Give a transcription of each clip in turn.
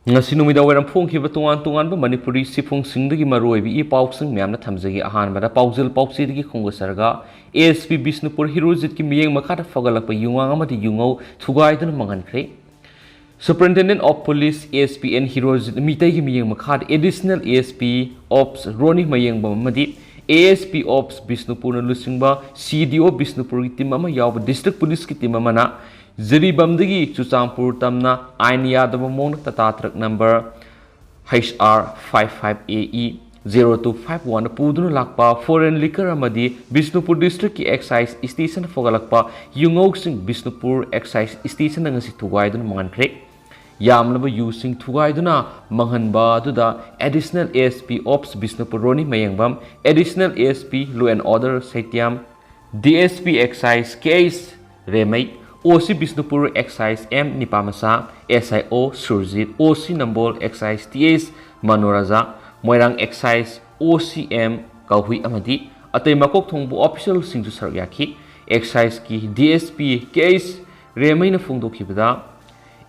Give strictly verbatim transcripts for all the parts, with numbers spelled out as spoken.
ꯉꯁꯤ ꯅꯨꯃꯤꯗꯥꯡ ꯋꯥꯏꯔꯝ ꯐꯣꯡꯈꯤꯕ ꯇꯣꯉꯥꯟ ꯇꯣꯉꯥꯟꯕ ꯃꯅꯤꯄꯨꯔꯤ ꯁꯤꯐꯨꯡꯁꯤꯡꯗꯒꯤ ꯃꯔꯨꯑꯣꯏꯕ ꯏ ꯄꯥꯎꯁꯤꯡ ꯃꯌꯥꯝꯅ ꯊꯝꯖꯒꯦ꯫ ꯑꯍꯥꯟꯕꯗ ꯄꯥꯎꯖꯦꯜ ꯄꯥꯎꯆꯦꯗꯒꯤ ꯈꯣꯡꯗꯥꯖꯔꯒ, ꯑꯦ ꯑꯦꯁ ꯄꯤ ꯕꯤꯁꯅꯨꯄꯨꯔ ꯍꯤꯔꯣꯖꯤꯠꯀꯤ ꯃꯤꯠꯌꯦꯡ ꯃꯈꯥꯗ ꯐꯒꯠꯂꯛꯄ ꯌꯨꯉꯥꯡ ꯑꯃꯗꯤ ꯌꯨꯉꯧ ꯊꯨꯒꯥꯏꯗꯨꯅ ꯃꯥꯡꯍꯟꯈ꯭ꯔꯦ꯫ Superintendent of Police, A S P N ꯍꯤꯔꯣꯖꯤꯠ ꯃꯤꯇꯩꯒꯤ ꯃꯤꯠꯌꯦꯡ ꯃꯈꯥꯗ Additional A S P Ops ꯔꯣꯅꯤ ꯃꯌꯦꯡꯕꯝ ꯑꯃꯗꯤ A S P Ops ꯕꯤꯁꯅꯨꯄꯨꯔꯅ ꯂꯨꯆꯤꯡꯕ C D O ꯕꯤꯁꯅꯨꯄꯨꯔꯒꯤ ꯇꯤꯝ ꯑꯃ ꯌꯥꯎꯕ ꯗꯤꯁꯇ꯭ꯔꯤꯛ ꯄꯨꯂꯤꯁꯀꯤ ꯇꯤꯝ ꯑꯃꯅ ꯖꯤꯔꯤꯕꯥꯝꯗꯒꯤ ꯆꯨꯔꯆꯥꯟꯄꯨꯔ ꯇꯝꯅ ꯑꯥꯏꯟ ꯌꯥꯗꯕ ꯃꯑꯣꯡꯗ Tata truck number H R five five A E zero two five one ꯄꯨꯗꯨꯅ ꯂꯥꯛꯄ foreign liquor ꯑꯃꯗꯤ ꯕꯤꯁꯅꯨꯄꯨꯔ ꯗꯤꯁꯇ꯭ꯔꯤꯛꯀꯤ ꯑꯦꯛꯁꯥꯏꯖ ꯁ꯭ꯇꯦꯁꯟ ꯐꯒꯠꯂꯛꯄ ꯌꯨꯉꯧꯁꯤꯡ ꯕꯤꯁꯅꯨꯄꯨꯔ ꯑꯦꯛꯁꯥꯏꯖ ꯁ꯭ꯇꯦꯁꯟꯗ ꯉꯁꯤ ꯊꯨꯒꯥꯏꯗꯨꯅ ꯃꯥꯡꯍꯟꯈ꯭ꯔꯦ꯫ ꯌꯥꯝꯂꯕ ꯌꯨꯁꯤꯡ ꯊꯨꯒꯥꯏꯗꯨꯅ ꯃꯥꯡꯍꯟꯕ ꯑꯗꯨꯗ Additional A S P Ops Bishnupur ꯔꯣꯅꯤ Mayengbam, Additional A S P Law and Order ꯁꯩꯇ꯭ꯌꯥꯝ, D S P Excise K H ꯔꯦꯃꯩ, O C Bishnupur Excise M Nipamacha, S I O Surjit, O C Nambol Excise T H ꯃꯅꯣꯔꯥꯖꯥ, Moirang Excise O C M ꯀꯧꯍꯨꯏ ꯑꯃꯗꯤ ꯑꯇꯩ ꯃꯀꯣꯛ ꯊꯣꯡꯕ ꯑꯣꯐꯤꯁꯤꯌꯦꯜꯁꯤꯡꯁꯨ ꯁꯔꯨꯛ ꯌꯥꯈꯤ꯫ ꯑꯦꯛꯁꯥꯏꯖꯀꯤ D S P K H ꯔꯦꯃꯩꯅ ꯐꯣꯡꯗꯣꯛꯈꯤꯕꯗ,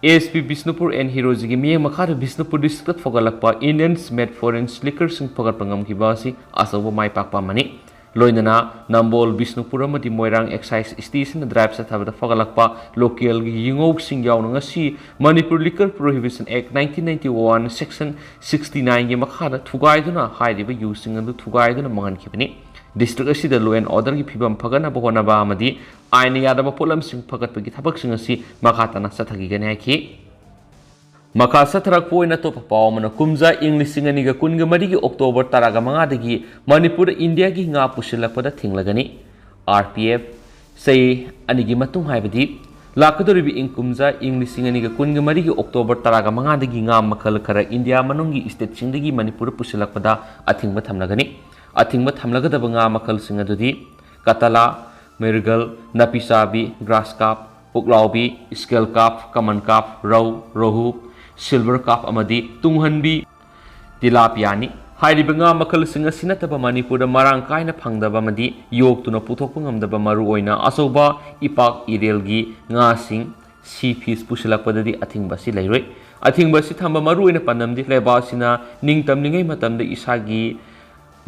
A S P Bishnupur N ꯍꯤꯔꯣꯖꯤꯒꯤ ꯃꯤꯠꯌꯦꯡ ꯃꯈꯥꯗ ꯕꯤꯁꯅꯨꯄꯨꯔ ꯗꯤꯁꯇ꯭ꯔꯤꯛꯇ ꯐꯒꯠꯂꯛꯄ Indian Made Foreign Liquorꯁꯤꯡ ꯐꯒꯠꯄ ꯉꯝꯈꯤꯕ ꯑꯁꯤ ꯑꯆꯧꯕ ꯃꯥꯏ ꯄꯥꯛꯄ ꯑꯃꯅꯤ꯫ ꯂꯣꯏꯅꯅ ꯅꯝꯕꯣꯜ, ꯕꯤꯁꯅꯨꯄꯨꯔ ꯑꯃꯗꯤ ꯃꯣꯏꯔꯥꯡ ꯑꯦꯛꯁꯥꯏꯖ ꯁ꯭ꯇꯦꯁꯟꯗ ꯗ꯭ꯔꯥꯏꯚ ꯆꯠꯊꯕꯗ ꯐꯒꯠꯂꯛꯄ ꯂꯣꯀꯦꯜꯒꯤ ꯌꯨꯉꯧꯁꯤꯡ ꯌꯥꯎꯅ ꯉꯁꯤ Manipur Liquor Prohibition Act nineteen ninety one section sixty nineꯒꯤ ꯃꯈꯥꯗ ꯊꯨꯒꯥꯏꯗꯨꯅ ꯍꯥꯏꯔꯤꯕ ꯌꯨꯁꯤꯡ ꯑꯗꯨ ꯊꯨꯒꯥꯏꯗꯨꯅ ꯃꯥꯡꯍꯟꯈꯤꯕꯅꯤ꯫ ꯗꯤꯁꯇ꯭ꯔꯤꯛ ꯑꯁꯤꯗ law and orderꯒꯤ ꯐꯤꯕꯝ ꯐꯒꯠꯅꯕ ꯍꯣꯠꯅꯕ ꯑꯃꯗꯤ ꯑꯥꯏꯟꯅ ꯌꯥꯗꯕ ꯄꯣꯠꯂꯝꯁꯤꯡ ꯐꯒꯠꯄꯒꯤ ꯊꯕꯛꯁꯤꯡ ꯑꯁꯤ ꯃꯈꯥ ꯇꯥꯅ ꯆꯠꯊꯈꯤꯒꯅꯤ ꯍꯥꯏꯈꯤ꯫ ꯃꯈꯥ ꯆꯠꯊꯔꯛꯄ ꯑꯣꯏꯅ ꯑꯇꯣꯞꯄ ꯄꯥꯎ ꯑꯃꯅ, ꯀꯨꯝꯖꯥ ꯏꯪ ꯂꯤꯁꯤꯡ ꯑꯅꯤꯒ ꯀꯨꯟꯒ ꯃꯔꯤꯒꯤ ꯑꯣꯛꯇꯣꯕꯔ ꯇꯔꯥꯒ ꯃꯉꯥꯗꯒꯤ ꯃꯅꯤꯄꯨꯔꯗ ꯏꯟꯗꯤꯌꯥꯒꯤ ꯉꯥ ꯄꯨꯁꯤꯜꯂꯛꯄꯗ ꯊꯤꯡꯂꯒꯅꯤ꯫ R P F ꯆꯍꯤ ꯑꯅꯤꯒꯤ ꯃꯇꯨꯡ, ꯍꯥꯏꯕꯗꯤ ꯂꯥꯛꯀꯗꯧꯔꯤꯕ ꯏꯪ ꯀꯨꯝꯖꯥ ꯏꯪ ꯂꯤꯁꯤꯡ ꯑꯅꯤꯒ ꯀꯨꯟꯒ ꯃꯔꯤꯒꯤ ꯑꯣꯛꯇꯣꯕꯔ ꯇꯔꯥꯒ ꯃꯉꯥꯗꯒꯤ ꯉꯥ ꯃꯈꯜ ꯈꯔ ꯏꯟꯗꯤꯌꯥ ꯃꯅꯨꯡꯒꯤ ꯁ꯭ꯇꯦꯠꯁꯤꯡꯗꯒꯤ ꯃꯅꯤꯄꯨꯔꯗ ꯄꯨꯁꯤꯜꯂꯛꯄꯗ ꯑꯊꯤꯡꯕ ꯊꯝꯂꯒꯅꯤ꯫ ꯑꯊꯤꯡꯕ ꯊꯝꯂꯒꯗꯕ ꯉꯥ ꯃꯈꯜꯁꯤꯡ ꯑꯗꯨꯗꯤ ꯀꯇꯂꯥ, mrigal, ꯅꯥꯄꯤꯆꯥꯕꯤ, grass craft, ꯄꯨꯛꯂꯥꯎꯕꯤ, scale craft, ꯀꯃꯟ ꯀꯥꯔꯞ, ꯔꯧ, ꯔꯣꯍꯨ, ꯁꯤꯜꯚꯔ ꯀꯥꯔꯞ ꯑꯃꯗꯤ ꯇꯨꯡꯍꯟꯕꯤ, ꯇꯤꯂꯥꯄꯤꯌꯥꯅꯤ꯫ ꯍꯥꯏꯔꯤꯕ ꯉꯥ ꯃꯈꯜꯁꯤꯡ ꯑꯁꯤ ꯅꯠꯇꯕ ꯃꯅꯤꯄꯨꯔꯗ ꯃꯔꯥꯡ ꯀꯥꯏꯅ ꯐꯪꯗꯕ ꯑꯃꯗꯤ ꯌꯣꯛꯇꯨꯅ ꯄꯨꯊꯣꯛꯄ ꯉꯝꯗꯕ, ꯃꯔꯨꯑꯣꯏꯅ ꯑꯆꯧꯕ ꯏꯄꯥꯛ ꯏꯔꯦꯜꯒꯤ ꯉꯥꯁꯤꯡ, ꯁꯤ ꯐꯤꯁ ꯄꯨꯁꯤꯜꯂꯛꯄꯗꯗꯤ ꯑꯊꯤꯡꯕ ꯑꯁꯤ ꯂꯩꯔꯣꯏ꯫ ꯑꯊꯤꯡꯕ ꯑꯁꯤ ꯊꯝꯕ ꯃꯔꯨꯑꯣꯏꯅ ꯄꯥꯟꯗꯝꯗꯤ ꯂꯩꯕꯥꯛ ꯑꯁꯤꯅ ꯅꯤꯡꯇꯝꯂꯤꯉꯩ ꯃꯇꯝꯗ ꯏꯁꯥꯒꯤ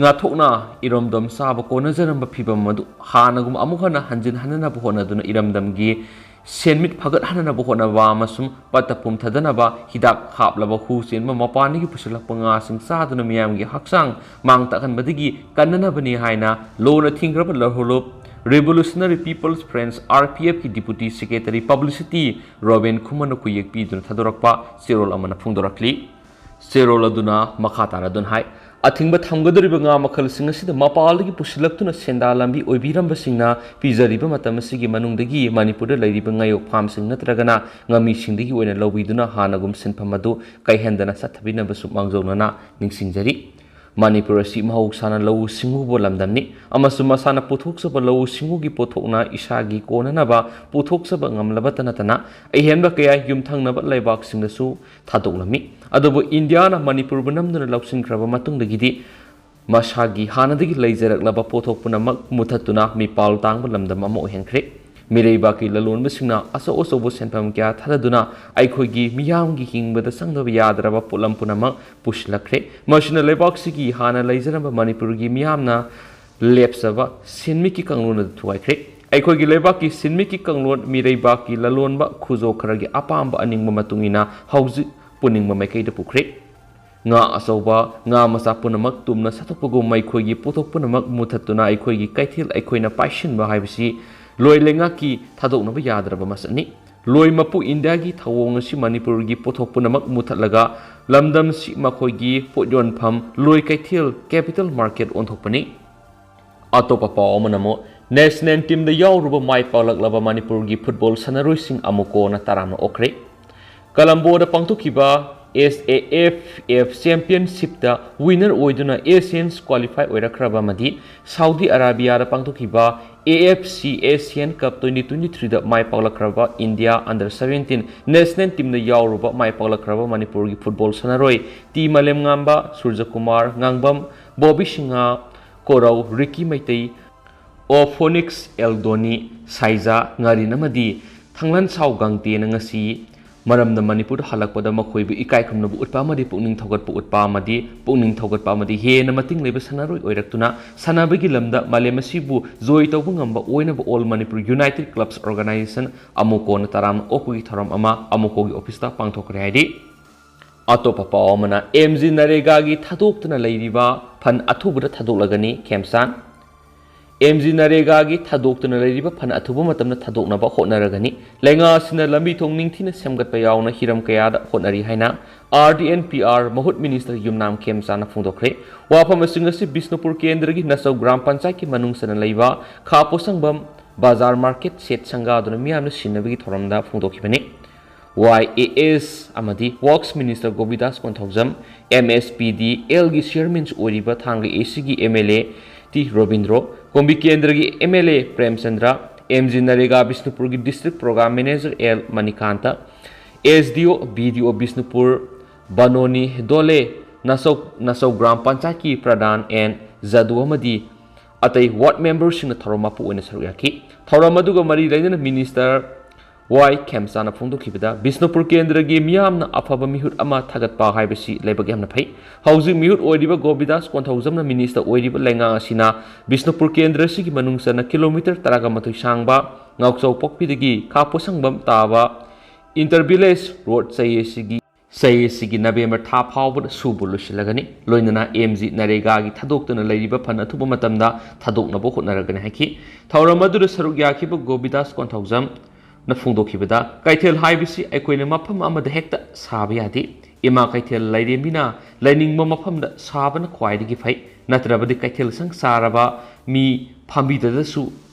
ꯉꯥꯊꯣꯛꯅ ꯏꯔꯝꯗꯝ ꯆꯥꯕ ꯀꯣꯟꯅꯖꯔꯝꯕ ꯐꯤꯚꯝ ꯑꯗꯨ ꯍꯥꯟꯅꯒꯨꯝ ꯑꯃꯨꯛ ꯍꯟꯅ ꯍꯟꯖꯤꯟ ꯍꯟꯅꯅꯕ ꯍꯣꯠꯅꯗꯨꯅ ꯏꯔꯝꯗꯝꯒꯤ ꯁꯦꯟꯃꯤꯠ ꯐꯒꯠꯍꯟꯅꯕ ꯍꯣꯠꯅꯕ ꯑꯃꯁꯨꯡ ꯄꯠꯇ ꯄꯨꯝꯊꯗꯅꯕ ꯍꯤꯗꯥꯛ ꯍꯥꯞꯂꯕ ꯍꯨ ꯆꯦꯟꯕ ꯃꯄꯥꯟꯗꯒꯤ ꯄꯨꯁꯤꯜꯂꯛꯄ ꯉꯥꯁꯤꯡ ꯆꯥꯗꯨꯅ ꯃꯤꯌꯥꯝꯒꯤ ꯍꯛꯆꯥꯡ ꯃꯥꯡ ꯇꯥꯛꯍꯟꯕꯗꯒꯤ ꯀꯟꯅꯅꯕꯅꯤ ꯍꯥꯏꯅ ꯂꯣꯅ ꯊꯤꯡꯈ꯭ꯔꯕ ꯂꯍꯣꯂꯨꯞ Revolutionary People's Front, R P F ꯀꯤ Deputy Secretary Publicity ꯔꯣꯕꯤꯟ ꯈꯨꯃꯟꯅ ꯈꯨꯌꯦꯛ ꯄꯤꯗꯨꯅ ꯊꯥꯗꯣꯔꯛꯄ ꯆꯦꯔꯣꯜ ꯑꯃꯅ ꯐꯣꯡꯗꯣꯔꯛꯂꯤ꯫ ꯆꯦꯔꯣꯜ ꯑꯗꯨꯅ ꯃꯈꯥ ꯇꯥꯅ ꯑꯗꯨꯅ ꯍꯥꯏ, ꯑꯊꯤꯡꯕ ꯊꯝꯒꯗꯧꯔꯤꯕ ꯉꯥ ꯃꯈꯜꯁꯤꯡ ꯑꯁꯤꯗ ꯃꯄꯥꯜꯗꯒꯤ ꯄꯨꯁꯤꯜꯂꯛꯇꯨꯅ ꯁꯦꯟꯗꯥ ꯂꯝꯕꯤ ꯑꯣꯏꯕꯤꯔꯝꯕꯁꯤꯡꯅ ꯄꯤꯖꯔꯤꯕ ꯃꯇꯝ ꯑꯁꯤꯒꯤ ꯃꯅꯨꯡꯗꯒꯤ ꯃꯅꯤꯄꯨꯔꯗ ꯂꯩꯔꯤꯕ ꯉꯥꯌꯣꯛ ꯐꯥꯝꯁꯤꯡ ꯅꯠꯇ꯭ꯔꯒꯅ ꯉꯥꯃꯤꯁꯤꯡꯗꯒꯤ ꯑꯣꯏꯅ ꯂꯧꯕꯤꯗꯨꯅ ꯍꯥꯟꯅꯒꯨꯝ ꯁꯤꯟꯐꯝ ꯑꯗꯨ ꯀꯥꯏꯍꯟꯗꯅ ꯆꯠꯊꯕꯤꯅꯕꯁꯨ ꯃꯥꯡꯖꯧꯅꯅ ꯅꯤꯡꯁꯤꯡꯖꯔꯤ꯫ ꯃꯅꯤꯄꯨꯔ ꯑꯁꯤ ꯃꯍꯧꯁꯥꯅ ꯂꯧꯎ ꯁꯤꯡꯎꯕ ꯂꯝꯗꯝꯅꯤ ꯑꯃꯁꯨꯡ ꯃꯁꯥꯅ ꯄꯨꯊꯣꯛꯆꯕ ꯂꯧꯎ ꯁꯤꯡꯎꯒꯤ ꯄꯣꯠꯊꯣꯛꯅ ꯏꯁꯥꯒꯤ ꯀꯣꯟꯅꯅꯕ ꯄꯨꯊꯣꯛꯆꯕ ꯉꯝꯂꯕꯇ ꯅꯠꯇꯅ ꯑꯍꯦꯟꯕ ꯀꯌꯥ ꯌꯨꯝꯊꯪꯅꯕ ꯂꯩꯕꯥꯛꯁꯤꯡꯗꯁꯨ ꯊꯥꯗꯣꯛꯂꯝꯃꯤ꯫ ꯑꯗꯨꯕꯨ ꯏꯟꯗꯤꯌꯥꯅ ꯃꯅꯤꯄꯨꯔꯕꯨ ꯅꯝꯗꯨꯅ ꯂꯧꯁꯤꯟꯈ꯭ꯔꯕ ꯃꯇꯨꯡꯗꯒꯤꯗꯤ ꯃꯁꯥꯒꯤ ꯍꯥꯟꯅꯗꯒꯤ ꯂꯩꯖꯔꯛꯂꯕ ꯄꯣꯠꯊꯣꯛ ꯄꯨꯝꯅꯃꯛ ꯃꯨꯊꯠꯇꯨꯅ ꯃꯤꯄꯥꯜ ꯇꯥꯡꯕ ꯂꯝꯗꯝ ꯑꯃ ꯑꯣꯏꯍꯟꯈ꯭ꯔꯦ꯫ ꯃꯤꯔꯩꯕꯥꯛꯀꯤ ꯂꯂꯣꯟꯕꯁꯤꯡꯅ ꯑꯆꯧ ꯑꯆꯧꯕ ꯁꯦꯟꯐꯝ ꯀꯌꯥ ꯊꯥꯗꯗꯨꯅ ꯑꯩꯈꯣꯏꯒꯤ ꯃꯤꯌꯥꯝꯒꯤ ꯍꯤꯡꯕꯗ ꯆꯪꯗꯕ ꯌꯥꯗ꯭ꯔꯕ ꯄꯣꯠꯂꯝ ꯄꯨꯝꯅꯃꯛ ꯄꯨꯁꯤꯜꯂꯛꯈ꯭ꯔꯦ꯫ ꯃꯁꯤꯅ ꯂꯩꯕꯥꯛꯁꯤꯒꯤ ꯍꯥꯟꯅ ꯂꯩꯖꯔꯝꯕ ꯃꯅꯤꯄꯨꯔꯒꯤ ꯃꯤꯌꯥꯝꯅ ꯂꯦꯞꯆꯕ ꯁꯤꯟꯃꯤꯠꯀꯤ ꯀꯥꯡꯂꯣꯟ ꯑꯗꯨ ꯊꯨꯒꯥꯏꯈ꯭ꯔꯦ꯫ ꯑꯩꯈꯣꯏꯒꯤ ꯂꯩꯕꯥꯛꯀꯤ ꯁꯤꯟꯃꯤꯠꯀꯤ ꯀꯥꯡꯂꯣꯟ ꯃꯤꯔꯩꯕꯥꯛꯀꯤ ꯂꯂꯣꯟꯕ ꯈꯨꯖꯣ ꯈꯔꯒꯤ ꯑꯄꯥꯝꯕ ꯑꯅꯤꯡꯕ ꯃꯇꯨꯡ ꯏꯟꯅ ꯍꯧꯖꯤꯛ ꯄꯨꯅꯤꯡꯕ ꯃꯥꯏꯀꯩꯗ ꯄꯨꯈ꯭ꯔꯦ꯫ ꯉꯥ ꯑꯆꯧꯕ, ꯉꯥ ꯃꯆꯥ ꯄꯨꯝꯅꯃꯛ ꯇꯨꯝꯅ ꯁꯥꯊꯣꯛꯄꯒꯨꯝ ꯃꯩꯈꯣꯏꯒꯤ ꯄꯣꯠꯊꯣꯛ ꯄꯨꯝꯅꯃꯛ ꯃꯨꯊꯠꯇꯨꯅ ꯑꯩꯈꯣꯏꯒꯤ ꯀꯩꯊꯦꯜ ꯑꯩꯈꯣꯏꯅ ꯄꯥꯏꯁꯤꯟꯕ ꯍꯥꯏꯕꯁꯤ ꯂꯣꯏ ꯂꯩꯉꯥꯛꯀꯤ ꯊꯥꯗꯣꯛꯅꯕ ꯌꯥꯗ꯭ꯔꯕ ꯃꯁꯛꯅꯤ꯫ ꯂꯣꯏ ꯃꯄꯨ ꯏꯟꯗꯤꯌꯥꯒꯤ ꯊꯧꯑꯣꯡ ꯑꯁꯤ ꯃꯅꯤꯄꯨꯔꯒꯤ ꯄꯣꯠꯊꯣꯛ ꯄꯨꯝꯅꯃꯛ ꯃꯨꯊꯠꯂꯒ ꯂꯝꯗꯝꯁꯤ ꯃꯈꯣꯏꯒꯤ ꯄꯣꯠ ꯌꯣꯟꯐꯝ, ꯂꯣꯏ ꯀꯩꯊꯦꯜ, capital market ꯑꯣꯟꯊꯣꯛꯄꯅꯤ꯫ ꯑꯇꯣꯞꯄ ꯄꯥꯎ ꯑꯃꯅ ꯑꯃꯨꯛ ꯅꯦꯁꯅꯦꯜ ꯇꯤꯝꯗ ꯌꯥꯎꯔꯨꯕ ꯃꯥꯏ ꯄꯥꯛꯂꯛꯂꯕ ꯃꯅꯤꯄꯨꯔꯒꯤ ꯐꯨꯠꯕꯣꯜ ꯁꯥꯟꯅꯔꯣꯏꯁꯤꯡ ꯑꯃꯨꯛ ꯀꯣꯟꯅ ꯇꯔꯥꯝꯅ ꯑꯣꯛꯈ꯭ꯔꯦ꯫ ꯀꯂꯝꯕꯣꯗ ꯄꯥꯡꯊꯣꯛꯈꯤꯕ S A F F Championshipꯇ winner ꯑꯣꯏꯗꯨꯅ Asians qualify ꯑꯣꯏꯔꯛꯈ꯭ꯔꯕ ꯑꯃꯗꯤ ꯁꯥꯎꯗꯤ ꯑꯔꯥꯕꯤꯌꯥꯗ ꯄꯥꯡꯊꯣꯛꯈꯤꯕ A F C Asian Cup twenty twenty-threeꯗ my ꯄꯥꯛꯂꯛꯈ꯭ꯔꯕ India under seventeen national teamꯗ ꯌꯥꯎꯔꯨꯕ ꯃꯥꯏ ꯄꯥꯛꯂꯛꯈ꯭ꯔꯕ ꯃꯅꯤꯄꯨꯔꯒꯤ ꯐꯨꯠꯕꯣꯜ ꯁꯥꯟꯅꯔꯣꯏ ꯇꯤ ꯃꯥꯂꯦꯝꯉꯥꯝꯕ, ꯁꯨꯔꯖꯀꯨꯃꯥꯔ ꯉꯥꯡꯕꯝ, ꯕꯣꯕꯤ ꯁꯤꯡꯍ, ꯀꯣꯔꯧ ꯔꯤꯀꯤ ꯃꯩꯇꯩ, ꯑꯣꯐꯣꯅꯤꯛꯁ ꯑꯦꯜꯗꯣꯅꯤ, ꯁꯥꯏꯖꯥ ꯉꯥꯔꯤꯟ ꯑꯃꯗꯤ ꯈꯪꯂꯟꯁꯥꯎ ꯒꯥꯡꯇꯦꯅ ꯉꯁꯤ ꯃꯔꯝꯗ ꯃꯅꯤꯄꯨꯔꯗ ꯍꯜꯂꯛꯄꯗ ꯃꯈꯣꯏꯕꯨ ꯏꯀꯥꯏ ꯈꯨꯝꯅꯕ ꯎꯠꯄ ꯑꯃꯗꯤ ꯄꯨꯛꯅꯤꯡ ꯊꯧꯒꯠꯄ ꯎꯠꯄ ꯑꯃꯗꯤ ꯄꯨꯛꯅꯤꯡ ꯊꯧꯒꯠꯄ ꯑꯃꯗꯤ ꯍꯦꯟꯅ ꯃꯇꯤꯡ ꯂꯩꯕ ꯁꯥꯟꯅꯔꯣꯏ ꯑꯣꯏꯔꯛꯇꯨꯅ ꯁꯥꯟꯅꯕꯒꯤ ꯂꯝꯗ ꯃꯥꯂꯦꯝ ꯑꯁꯤꯕꯨ ꯖꯣꯏ ꯇꯧꯕ ꯉꯝꯕ ꯑꯣꯏꯅꯕ All Manipur United Clubs Organization ꯑꯃꯨꯀꯣꯅ ꯇꯔꯥꯝꯅ ꯑꯣꯛꯄꯒꯤ ꯊꯧꯔꯝ ꯑꯃ ꯑꯃꯨꯀꯣꯒꯤ ꯑꯣꯐꯤꯁꯇ ꯄꯥꯡꯊꯣꯛꯈ꯭ꯔꯦ ꯍꯥꯏꯔꯤ꯫ ꯑꯇꯣꯞꯄ ꯄꯥꯎ ꯑꯃꯅ, ꯑꯦꯝ ꯖꯤ ꯅꯔꯦꯒꯥꯒꯤ ꯊꯥꯗꯣꯛꯇꯨꯅ ꯂꯩꯔꯤꯕ ꯐꯟ ꯑꯊꯨꯕꯗ ꯊꯥꯗꯣꯛꯂꯒꯅꯤ, ꯈꯦꯝꯆꯥꯟ꯫ ꯑꯦꯝ ꯖꯤ ꯅꯔꯦꯒꯥꯒꯤ ꯊꯥꯗꯣꯛꯇꯨꯅ ꯂꯩꯔꯤꯕ ꯐꯟ ꯑꯊꯨꯕ ꯃꯇꯝꯗ ꯊꯥꯗꯣꯛꯅꯕ ꯍꯣꯠꯅꯔꯒꯅꯤ꯫ ꯂꯩꯉꯥꯛ ꯑꯁꯤꯅ ꯂꯝꯕꯤ ꯊꯣꯡ ꯅꯤꯡꯊꯤꯅ ꯁꯦꯝꯒꯠꯄ ꯌꯥꯎꯅ ꯍꯤꯔꯝ ꯀꯌꯥꯗ ꯍꯣꯠꯅꯔꯤ ꯍꯥꯏꯅ R D N P R ꯃꯍꯨꯠ ꯃꯤꯅꯤꯁꯇꯔ ꯌꯨꯝꯅꯥꯝ ꯈꯦꯝꯆꯥꯟꯅ ꯐꯣꯡꯗꯣꯛꯈ꯭ꯔꯦ꯫ ꯋꯥꯐꯝꯁꯤꯡ ꯑꯁꯤ ꯕꯤꯁꯅꯨꯄꯨꯔ ꯀꯦꯟꯗ꯭ꯔꯒꯤ ꯅꯁꯧ ꯒ꯭ꯔꯥꯝ ꯄꯟꯆꯥꯌꯠꯀꯤ ꯃꯅꯨꯡ ꯆꯟꯅ ꯂꯩꯕ ꯈꯥ ꯄꯣꯁꯪꯕꯝ ꯕꯖꯥꯔ ꯃꯥꯔꯀꯦꯠ ꯁꯦꯠ ꯁꯪꯒꯥꯗꯨꯅ ꯃꯤꯌꯥꯝꯅ ꯁꯤꯟꯅꯕꯒꯤ ꯊꯧꯔꯝꯗ ꯐꯣꯡꯗꯣꯛꯈꯤꯕꯅꯤ꯫ ꯋꯥꯏ ꯑꯦ ꯑꯦꯁ ꯑꯃꯗꯤ ꯋꯥꯔꯛꯁ minister ꯒꯣꯕꯤꯗꯥꯁ Konthoujam, M S P ꯗꯤ ꯑꯦꯜꯒꯤ ꯆꯤꯌꯔꯃꯦꯟꯁꯨ ꯑꯣꯏꯔꯤꯕ ꯊꯥꯡꯒ ꯑꯦ ꯁꯤꯒꯤ M L A T Robindro, Kumbi ꯀꯦꯟꯗ꯭ꯔꯒꯤ M L A Premchandra, M G NREGA ꯕꯤꯁꯅꯨꯄꯨꯔꯒꯤ district programme manager L Manikanta, S D O, B ꯗꯤ ꯑꯣ ꯕꯤꯁꯅꯨꯄꯨꯔ, ꯕꯅꯣꯅꯤ ꯗꯣꯂꯦ, ꯅꯁꯧ, ꯅꯁꯧ ꯒ꯭ꯔꯥꯝ ꯄꯟꯆꯥꯌꯠꯀꯤ ꯄ꯭ꯔꯙꯥꯟ ꯑꯦꯟ ꯖꯗꯨ ꯑꯃꯗꯤ ꯑꯇꯩ ꯋꯥꯔꯗ ꯃꯦꯝꯕꯔꯁꯤꯡꯅ ꯊꯧꯔꯝ ꯃꯄꯨ ꯑꯣꯏꯅ ꯁꯔꯨꯛ ꯌꯥꯈꯤ꯫ ꯊꯧꯔꯝ ꯑꯗꯨꯒ ꯃꯔꯤ ꯂꯩꯅꯅ ꯃꯤꯅꯤꯁꯇꯔ ꯋꯥꯏ ꯈꯦꯝꯆꯥꯅ ꯐꯣꯡꯗꯣꯛꯈꯤꯕꯗ, ꯕꯤꯁꯅꯨꯄꯨꯔ ꯀꯦꯟꯗ꯭ꯔꯒꯤ ꯃꯤꯌꯥꯝꯅ ꯑꯐꯕ ꯃꯤꯍꯨꯠ ꯑꯃ ꯊꯥꯒꯠꯄ ꯍꯥꯏꯕꯁꯤ ꯂꯥꯏꯕꯛ ꯌꯥꯝꯅ ꯐꯩ꯫ ꯍꯧꯖꯤꯛ ꯃꯤꯍꯨꯠ ꯑꯣꯏꯔꯤꯕ ꯒꯣꯕꯤꯗꯥꯁ ꯀꯣꯟꯊꯧꯖꯝꯅ ꯃꯤꯅꯤꯁꯇꯔ ꯑꯣꯏꯔꯤꯕ ꯂꯩꯉꯥꯛ ꯑꯁꯤꯅ ꯕꯤꯁꯅꯨꯄꯨꯔ ꯀꯦꯟꯗ꯭ꯔꯁꯤꯒꯤ ꯃꯅꯨꯡ ꯆꯟꯅ ꯀꯤꯂꯣꯃꯤꯇꯔ ꯇꯔꯥꯒ ꯃꯥꯊꯣꯏ ꯁꯥꯡꯕ ꯉꯥꯎꯆꯧ ꯄꯣꯛꯄꯤꯗꯒꯤ ꯈꯥ ꯄꯣꯁꯪꯕꯝ ꯇꯥꯕ ꯏꯟꯇꯔ ꯚꯤꯂꯦꯖ ꯔꯣꯗ ꯆꯍꯤ ꯑꯁꯤꯒꯤ ꯆꯍꯤ ꯑꯁꯤꯒꯤ ꯅꯕꯦꯝꯕꯔ ꯊꯥ ꯐꯥꯎꯕꯗ ꯁꯨꯕ ꯂꯣꯏꯁꯤꯜꯂꯒꯅꯤ꯫ ꯂꯣꯏꯅꯅ ꯑꯦꯝ ꯖꯤ ꯅꯔꯦꯒꯥꯒꯤ ꯊꯥꯗꯣꯛꯇꯨꯅ ꯂꯩꯔꯤꯕ ꯐꯟ ꯑꯊꯨꯕ ꯃꯇꯝꯗ ꯊꯥꯗꯣꯛꯅꯕ ꯍꯣꯠꯅꯔꯒꯅꯤ ꯍꯥꯏꯈꯤ꯫ ꯊꯧꯔꯝ ꯑꯗꯨꯗ ꯁꯔꯨꯛ ꯌꯥꯈꯤꯕ ꯒꯣꯕꯤꯗꯥꯁ ꯀꯣꯟꯊꯧꯖꯝꯅ ꯐꯣꯡꯗꯣꯛꯈꯤꯕꯗ, ꯀꯩꯊꯦꯜ ꯍꯥꯏꯕꯁꯤ ꯑꯩꯈꯣꯏꯅ ꯃꯐꯝ ꯑꯃꯗ ꯍꯦꯛꯇ ꯁꯥꯕ ꯌꯥꯗꯦ꯫ ꯏꯃꯥ ꯀꯩꯊꯦꯜ ꯂꯩꯔꯦꯝꯕꯤꯅ ꯂꯩꯅꯤꯡꯕ ꯃꯐꯝꯗ ꯁꯥꯕꯅ ꯈ꯭ꯋꯥꯏꯗꯒꯤ ꯐꯩ, ꯅꯠꯇ꯭ꯔꯕꯗꯤ ꯀꯩꯊꯦꯜ ꯁꯪ ꯁꯥꯔꯕ ꯃꯤ ꯐꯝꯕꯤꯗꯗꯁꯨ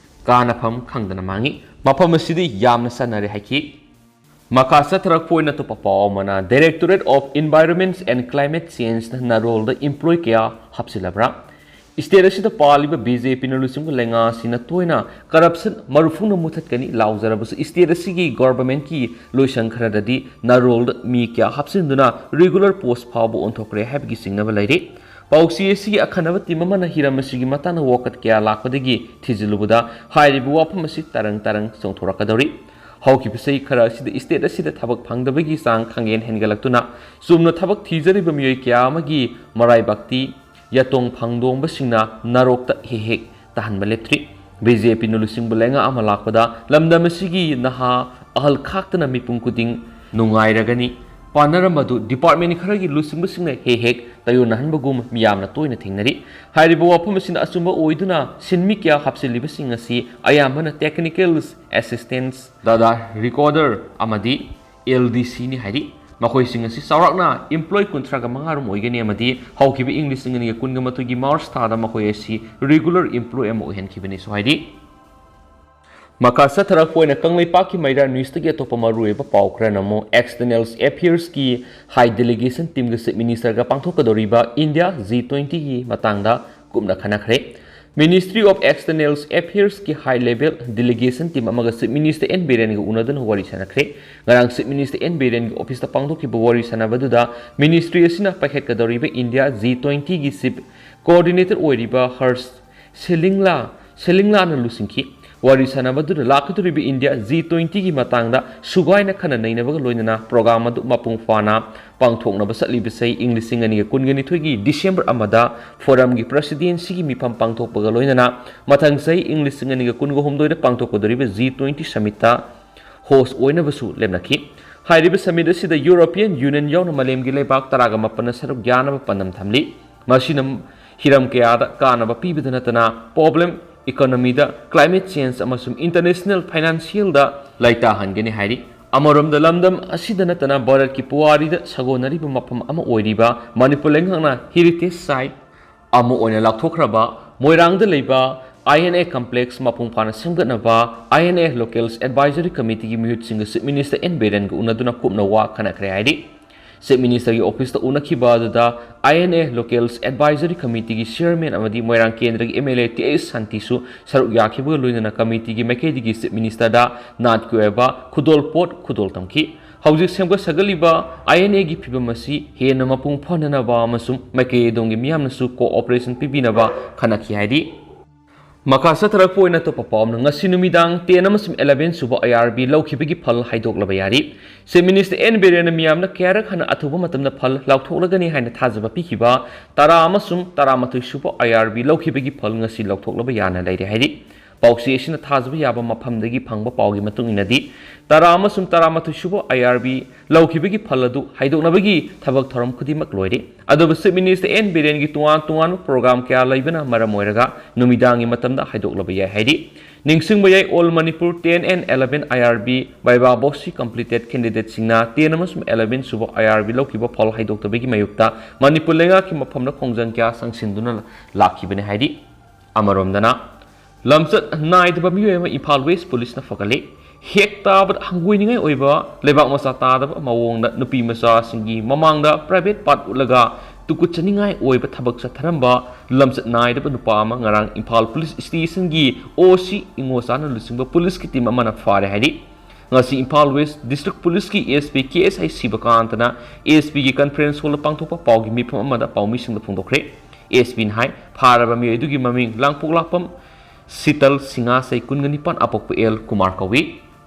ꯀꯥꯅꯐꯝ ꯈꯪꯗꯅ ꯃꯥꯡꯉꯤ꯫ ꯃꯐꯝ ꯑꯁꯤꯗꯤ ꯌꯥꯝꯅ ꯆꯠꯅꯔꯦ ꯍꯥꯏꯈꯤ꯫ ꯃꯈꯥ ꯆꯠꯊꯔꯛꯄ ꯑꯣꯏꯅ ꯑꯇꯣꯞꯄ ꯄꯥꯎ ꯑꯃꯅ, Directorate of Environment and Climate Change ꯅ ꯅꯔꯣꯜꯗ employee ꯀꯌꯥ ꯍꯥꯞꯆꯤꯜꯂꯕ꯭ꯔꯥ? ꯁ꯭ꯇꯦꯠ ꯑꯁꯤꯗ ꯄꯥꯜꯂꯤꯕ ꯕꯤ ꯖꯦ ꯄꯤꯅ ꯂꯨꯆꯤꯡꯕ ꯂꯩꯉꯥꯛ ꯑꯁꯤꯅ ꯇꯣꯏꯅ ꯀꯔꯞꯁꯟ ꯃꯔꯨ ꯐꯨꯡꯅ ꯃꯨꯊꯠꯀꯅꯤ ꯂꯥꯎꯖꯔꯕꯁꯨ, ꯁ꯭ꯇꯦꯠ ꯑꯁꯤꯒꯤ ꯒꯣꯚꯔꯟꯃꯦꯟꯠꯀꯤ ꯂꯣꯏꯁꯪ ꯈꯔꯗꯗꯤ ꯅꯔꯣꯜꯗ ꯃꯤ ꯀꯌꯥ ꯍꯥꯞꯆꯤꯟꯗꯨꯅ ꯔꯤꯒꯨꯂꯔ ꯄꯣꯁ ꯐꯥꯎꯕ ꯑꯣꯟꯊꯣꯛꯈ꯭ꯔꯦ ꯍꯥꯏꯕꯒꯤ ꯆꯤꯡꯅꯕ ꯂꯩꯔꯤ꯫ ꯄꯥꯎꯆꯦ ꯑꯁꯤꯒꯤ ꯑꯈꯟꯅꯕ ꯇꯤꯝ ꯑꯃꯅ ꯍꯤꯔꯝ ꯑꯁꯤꯒꯤ ꯃꯇꯥꯡꯗ ꯋꯥꯀꯠ ꯀꯌꯥ ꯂꯥꯛꯄꯗꯒꯤ ꯊꯤꯖꯤꯜꯂꯨꯕꯗ, ꯍꯥꯏꯔꯤꯕ ꯋꯥꯐꯝ ꯑꯁꯤ ꯇꯔꯪ ꯇꯔꯪ ꯆꯣꯡꯊꯣꯔꯛꯀꯗꯧꯔꯤ꯫ ꯍꯧꯈꯤꯕ ꯆꯍꯤ ꯈꯔ ꯑꯁꯤꯗ state ꯑꯁꯤꯗ ꯊꯕꯛ ꯐꯪꯗꯕꯒꯤ ꯆꯥꯡ ꯈꯪꯍꯦꯟ ꯍꯦꯟꯒꯠꯂꯛꯇꯨꯅ ꯆꯨꯝꯅ ꯊꯕꯛ ꯊꯤꯖꯔꯤꯕ ꯃꯤꯑꯣꯏ ꯀꯌꯥ ꯑꯃꯒꯤ ꯃꯔꯥꯏꯕꯛꯇꯤ ꯌꯥꯇꯣꯡ ꯐꯪꯗꯣꯡꯕꯁꯤꯡꯅ ꯅꯥꯔꯣꯛꯇ ꯍꯦꯛ ꯍꯦꯛ ꯇꯥꯍꯟꯕ ꯂꯦꯞꯇ꯭ꯔꯤ꯫ ꯕꯤ ꯖꯦ ꯄꯤꯅ ꯂꯨꯆꯤꯡꯕ ꯂꯩꯉꯥꯛ ꯑꯃ ꯂꯥꯛꯄꯗ ꯂꯝꯗꯝ ꯑꯁꯤꯒꯤ ꯅꯍꯥ ꯑꯍꯜ ꯈꯥꯛꯇꯅ ꯃꯤꯄꯨꯝ ꯈꯨꯗꯤꯡ ꯅꯨꯡꯉꯥꯏꯔꯒꯅꯤ꯫ ꯄꯥꯟꯅꯔꯝꯕꯗꯨ department ꯈꯔꯒꯤ ꯂꯨꯆꯤꯡꯕꯁꯤꯡꯅ ꯍꯦꯛ ꯍꯦꯛ ꯇꯥꯏꯑꯣꯟꯅꯍꯟꯕꯒꯨꯝ ꯃꯤꯌꯥꯝꯅ ꯇꯣꯏꯅ ꯊꯦꯡꯅꯔꯤ꯫ ꯍꯥꯏꯔꯤꯕ ꯋꯥꯐꯝ ꯑꯁꯤꯅ ꯑꯆꯨꯝꯕ ꯑꯣꯏꯗꯨꯅ ꯁꯤꯟꯃꯤ ꯀꯌꯥ ꯍꯥꯞꯆꯤꯜꯂꯤꯕꯁꯤꯡ ꯑꯁꯤ ꯑꯌꯥꯝꯕꯅ technical assistants, data recorder ꯑꯃꯗꯤ L D C ꯅꯤ ꯍꯥꯏꯔꯤ꯫ ꯃꯈꯣꯏꯁꯤꯡ ꯑꯁꯤ ꯆꯥꯎꯔꯥꯛꯅ employee ꯀꯨꯟꯊ꯭ꯔꯥꯒ ꯃꯉꯥ ꯔꯣꯝ ꯑꯣꯏꯒꯅꯤ ꯑꯃꯗꯤ ꯍꯧꯈꯤꯕ ꯏꯪ ꯂꯤꯁꯤꯡ ꯑꯅꯤꯒ ꯀꯨꯟꯒ ꯃꯥꯊꯣꯏꯒꯤ March ꯊꯥꯗ ꯃꯈꯣꯏ ꯑꯁꯤ regular employee ꯑꯃ ꯑꯣꯏꯍꯟꯈꯤꯕꯅꯤꯁꯨ ꯍꯥꯏꯔꯤ꯫ ꯃꯈꯥ ꯆꯠꯊꯔꯛꯄ ꯑꯣꯏꯅ ꯀꯪꯂꯩꯄꯥꯛꯀꯤ ꯃꯩꯔꯥ news ꯇꯒꯤ ꯑꯇꯣꯞꯄ ꯃꯔꯨꯑꯣꯏꯕ ꯄꯥꯎ ꯈꯔꯅ ꯑꯃꯨꯛ External Affairs ꯀꯤ high delegation team ꯒ Chief Minister ꯒ ꯄꯥꯡꯊꯣꯛꯀꯗꯧꯔꯤꯕ India G twenty ꯒꯤ ꯃꯇꯥꯡꯗ ꯀꯨꯞꯅ ꯈꯟꯅꯈ꯭ꯔꯦ꯫ Ministry of External Affairs ꯀꯤ high level delegation team ꯑꯃꯒ Chief Minister N ꯕꯤꯔꯦꯟꯒ ꯎꯅꯗꯨꯅ ꯋꯥꯔꯤ ꯁꯥꯟꯅꯈ꯭ꯔꯦ꯫ ꯉꯔꯥꯡ Chief Minister N ꯕꯤꯔꯦꯟꯒꯤ office ꯇ ꯄꯥꯡꯊꯣꯛꯈꯤꯕ ꯋꯥꯔꯤ ꯁꯥꯟꯅꯕꯗꯨꯗ ministry ꯑꯁꯤꯅ ꯄꯥꯏꯈꯠꯀꯗꯧꯔꯤꯕ India G twenty ꯒꯤ chief coordinator ꯑꯣꯏꯔꯤꯕ ꯍꯔꯁ ꯁꯦꯂꯤꯡꯂꯥ, ꯁꯦꯂꯤꯡꯂꯥꯅ ꯂꯨꯆꯤꯡꯈꯤ꯫ ꯋꯥꯔꯤ ꯁꯥꯟꯅꯕꯗꯨꯗ ꯂꯥꯛꯀꯗꯧꯔꯤꯕ India G twenty ꯒꯤ ꯃꯇꯥꯡꯗ ꯁꯨꯒꯥꯏꯅ ꯈꯟꯅ ꯅꯩꯅꯕꯒ ꯂꯣꯏꯅꯅ program ꯑꯗꯨ ꯃꯄꯨꯡ ꯐꯥꯅ ꯄꯥꯡꯊꯣꯛꯅꯕ ꯆꯠꯂꯤꯕꯁꯤ ꯏꯪ ꯂꯤꯁꯤꯡ ꯑꯅꯤꯒ ꯀꯨꯟꯒ ꯅꯤꯊꯣꯏꯒꯤ December ꯑꯃꯗ forum ꯒꯤ presidency ꯒꯤ ꯃꯤꯐꯝ ꯄꯥꯡꯊꯣꯛꯄꯒ ꯂꯣꯏꯅꯅ ꯃꯊꯪ ꯆꯍꯤ ꯏꯪ ꯂꯤꯁꯤꯡ ꯑꯅꯤꯒ ꯀꯨꯟꯒ ꯍꯨꯝꯗꯣꯏꯗ ꯄꯥꯡꯊꯣꯛꯀꯗꯧꯔꯤꯕ G twenty summit ꯇ host ꯑꯣꯏꯅꯕꯁꯨ ꯂꯦꯞꯅꯈꯤ꯫ ꯍꯥꯏꯔꯤꯕ summit ꯑꯁꯤꯗ European Union ꯌꯥꯎꯅ ꯃꯥꯂꯦꯝꯒꯤ ꯂꯩꯕꯥꯛ ꯇꯔꯥꯒ ꯃꯥꯄꯟꯅ ꯁꯔꯨꯛ ꯌꯥꯅꯕ ꯄꯥꯟꯗꯝ ꯊꯝꯂꯤ꯫ ꯃꯁꯤꯅ ꯍꯤꯔꯝ ꯀꯌꯥꯗ ꯀꯥꯟꯅꯕ ꯄꯤꯕꯗ ꯅꯠꯇꯅ problem economy ꯗ, climate change ꯑꯃꯁꯨꯡ international financial ꯗ ꯂꯩꯇꯥꯍꯟꯒꯅꯤ ꯍꯥꯏꯔꯤ꯫ ꯑꯃꯔꯣꯝꯗ ꯂꯝꯗꯝ ꯑꯁꯤꯗ ꯅꯠꯇꯅ ꯚꯥꯔꯠꯀꯤ ꯄꯨꯋꯥꯔꯤꯗ ꯁꯥꯒꯣꯟꯅꯔꯤꯕ ꯃꯐꯝ ꯑꯃ ꯑꯣꯏꯔꯤꯕ ꯃꯅꯤꯄꯨꯔ ꯂꯩꯉꯥꯛꯅ heritage site ꯑꯃ ꯑꯣꯏꯅ ꯂꯥꯎꯊꯣꯛꯈ꯭ꯔꯕ ꯃꯣꯏꯔꯥꯡꯗ ꯂꯩꯕ I N A complex ꯃꯄꯨꯡ ꯐꯥꯅ ꯁꯦꯝꯒꯠꯅꯕ I N A Locals Advisory Committee ꯒꯤ ꯃꯤꯍꯨꯠꯁꯤꯡꯒ Chief Minister N ꯕꯤꯔꯦꯟꯒ ꯎꯅꯗꯨꯅ ꯀꯨꯞꯅ ꯋꯥ ꯈꯟꯅꯈ꯭ꯔꯦ ꯍꯥꯏꯔꯤ꯫ Chief Minister ꯒꯤ office ꯇ ꯎꯅꯈꯤꯕ ꯑꯗꯨꯗ I N A Locals Advisory Committee ꯒꯤ chairman ꯑꯃꯗꯤ ꯃꯣꯏꯔꯥꯡ ꯀꯦꯟꯗ꯭ꯔꯒꯤ M L A T H ꯁꯥꯟꯇꯤꯁꯨ ꯁꯔꯨꯛ ꯌꯥꯈꯤꯕꯒ ꯂꯣꯏꯅꯅ committee ꯒꯤ ꯃꯥꯏꯀꯩꯗꯒꯤ Chief Minister ꯗ ꯅꯥꯠꯀꯤ ꯑꯣꯏꯕ ꯈꯨꯗꯣꯜꯄꯣꯠ ꯈꯨꯗꯣꯜ ꯇꯝꯈꯤ꯫ ꯍꯧꯖꯤꯛ ꯁꯦꯝꯒꯠ ꯁꯥꯒꯠꯂꯤꯕ I N A ꯒꯤ ꯐꯤꯕꯝ ꯑꯁꯤ ꯍꯦꯟꯅ ꯃꯄꯨꯡ ꯐꯥꯅꯅꯕ ꯑꯃꯁꯨꯡ ꯃꯥꯏꯀꯩ ꯑꯗꯣꯝꯒꯤ ꯃꯤꯌꯥꯝꯅꯁꯨ cooperation ꯄꯤꯕꯤꯅꯕ ꯈꯟꯅꯈꯤ ꯍꯥꯏꯔꯤ꯫ ꯃꯈꯥ ꯆꯠꯊꯔꯛꯄ ꯑꯣꯏꯅ ꯑꯇꯣꯞꯄ ꯄꯥꯎ ꯑꯃꯅ, ꯉꯁꯤ ꯅꯨꯃꯤꯗꯥꯡ ten ꯑꯃꯁꯨꯡ eleven ꯁꯨꯕ I R B ꯂꯧꯈꯤꯕꯒꯤ ꯐꯜ ꯍꯥꯏꯗꯣꯛꯂꯕ ꯌꯥꯔꯤ꯫ Chief Minister N ꯕꯤꯔꯦꯟꯅ ꯃꯤꯌꯥꯝꯅ ꯀꯌꯥꯔꯛ ꯍꯟꯅ ꯑꯊꯨꯕ ꯃꯇꯝꯗ ꯐꯜ ꯂꯥꯎꯊꯣꯛꯂꯒꯅꯤ ꯍꯥꯏꯅ ꯊꯥꯖꯕ ꯄꯤꯈꯤꯕ ꯇꯔꯥ ꯑꯃꯁꯨꯡ ꯇꯔꯥꯃꯥꯊꯣꯏ ꯁꯨꯕ I R B ꯂꯧꯈꯤꯕꯒꯤ ꯐꯜ ꯉꯁꯤ ꯂꯧꯊꯣꯛꯂꯕ ꯌꯥꯅ ꯂꯩꯔꯦ ꯍꯥꯏꯔꯤ꯫ ꯄꯥꯎꯆꯦ ꯑꯁꯤꯅ ꯊꯥꯖꯕ ꯌꯥꯕ ꯃꯐꯝꯗꯒꯤ ꯐꯪꯕ ꯄꯥꯎꯒꯤ ꯃꯇꯨꯡ ꯏꯟꯅꯗꯤ, ꯇꯔꯥ ꯑꯃꯁꯨꯡ ꯇꯔꯥꯃꯥꯊꯣꯏ ꯁꯨꯕ I R B ꯂꯧꯈꯤꯕꯒꯤ ꯐꯜ ꯑꯗꯨ ꯍꯥꯏꯗꯣꯛꯅꯕꯒꯤ ꯊꯕꯛ ꯊꯧꯔꯝ ꯈꯨꯗꯤꯡꯃꯛ ꯂꯣꯏꯔꯦ꯫ ꯑꯗꯨꯕꯨ Chief Minister N ꯕꯤꯔꯦꯟꯒꯤ ꯇꯣꯉꯥꯟ ꯇꯣꯉꯥꯟꯕ program ꯀꯌꯥ ꯂꯩꯕꯅ ꯃꯔꯝ ꯑꯣꯏꯔꯒ ꯅꯨꯃꯤꯗꯥꯡꯒꯤ ꯃꯇꯝꯗ ꯍꯥꯏꯗꯣꯛꯂꯕ ꯌꯥꯏ ꯍꯥꯏꯔꯤ꯫ ꯅꯤꯡꯁꯤꯡꯕ ꯌꯥꯏ, All Manipur ten and eleven I R B viva voce completed candidatesꯁꯤꯡꯅ ten ꯑꯃꯁꯨꯡ eleven ꯁꯨꯕ I R B ꯂꯧꯈꯤꯕ ꯐꯜ ꯍꯥꯏꯗꯣꯛꯇꯕꯒꯤ ꯃꯥꯌꯣꯛꯇ ꯃꯅꯤꯄꯨꯔ ꯂꯩꯉꯥꯛꯀꯤ ꯃꯐꯝꯗ ꯈꯣꯡꯖꯪ ꯀꯌꯥ ꯆꯪꯁꯤꯟꯗꯨꯅ ꯂꯥꯛꯈꯤꯕꯅꯤ ꯍꯥꯏꯔꯤ꯫ ꯑꯃꯔꯣꯝꯗꯅ, ꯂꯝꯆꯠ ꯅꯥꯏꯗꯕ ꯃꯤꯑꯣꯏ ꯑꯃ ꯏꯝꯐꯥꯜ West Policeꯅ ꯐꯒꯠꯂꯦ꯫ ꯍꯦꯛ ꯇꯥꯕꯗ ꯍꯪꯒꯣꯏꯅꯤꯡꯉꯥꯏ ꯑꯣꯏꯕ, ꯂꯩꯕꯥꯛ ꯃꯆꯥ ꯇꯥꯗꯕ ꯃꯑꯣꯡꯗ ꯅꯨꯄꯤ ꯃꯆꯥꯁꯤꯡꯒꯤ ꯃꯃꯥꯡꯗ private part ꯎꯠꯂꯒ ꯇꯨꯀꯠꯆꯅꯤꯡꯉꯥꯏ ꯑꯣꯏꯕ ꯊꯕꯛ ꯆꯠꯊꯔꯝꯕ ꯂꯝꯆꯠ ꯅꯥꯏꯗꯕ ꯅꯨꯄꯥ ꯑꯃ ꯉꯔꯥꯡ ꯏꯝꯐꯥꯜ Police Stationꯒꯤ O C ꯏꯉꯣꯆꯥꯅ ꯂꯨꯆꯤꯡꯕ policeꯀꯤ team ꯑꯃꯅ ꯐꯥꯔꯦ ꯍꯥꯏꯔꯤ꯫ ꯉꯁꯤ Imphal West District Policeꯀꯤ S P K S I ꯁꯤꯕꯀꯥꯟꯇꯅ S Pꯒꯤ conference hallꯗ ꯄꯥꯡꯊꯣꯛꯄ ꯄꯥꯎꯒꯤ ꯃꯤꯐꯝ ꯑꯃꯗ ꯄꯥꯎꯃꯤꯁꯤꯡꯗ ꯐꯣꯡꯗꯣꯛꯈ꯭ꯔꯦ꯫ S Pꯅ ꯍꯥꯏ, ꯐꯥꯔꯕ ꯃꯤꯑꯣꯏ ꯑꯗꯨꯒꯤ ꯃꯃꯤꯡ ꯂꯥꯡꯄꯣꯛꯂꯥꯛꯄꯝ ꯁꯤꯇꯜ ꯁꯤꯡꯍꯥ, ꯆꯍꯤ ꯀꯨꯟꯒ ꯅꯤꯄꯥꯟ, ꯑꯄꯣꯛꯄ ꯑꯦꯜ ꯀꯨꯃꯥꯔ ꯀꯧꯏ꯫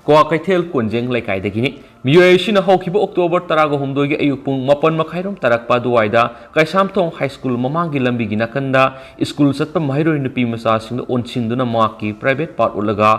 ꯀ꯭ꯋꯥꯀꯩꯊꯦꯜ ꯀꯣꯟꯖꯦꯡ ꯂꯩꯀꯥꯏꯗꯒꯤꯅꯤ꯫ ꯃꯤꯑꯣꯏ ꯑꯁꯤꯅ ꯍꯧꯈꯤꯕ October ꯇꯔꯥꯒ ꯍꯨꯝꯗꯣꯏꯒꯤ ꯑꯌꯨꯛ ꯄꯨꯡ ꯃꯥꯄꯟ ꯃꯈꯥꯏꯔꯣꯝ ꯇꯥꯔꯛꯄ ꯑꯗꯨꯋꯥꯏꯗ ꯀꯩꯁꯥꯝꯊꯣꯡ High School ꯃꯃꯥꯡꯒꯤ ꯂꯝꯕꯤꯒꯤ ꯅꯥꯀꯟꯗ school ꯆꯠꯄ ꯃꯍꯩꯔꯣꯏ ꯅꯨꯄꯤ ꯃꯆꯥꯁꯤꯡꯗ ꯑꯣꯟꯁꯤꯟꯗꯨꯅ ꯃꯍꯥꯛꯀꯤ private part ꯎꯠꯂꯒ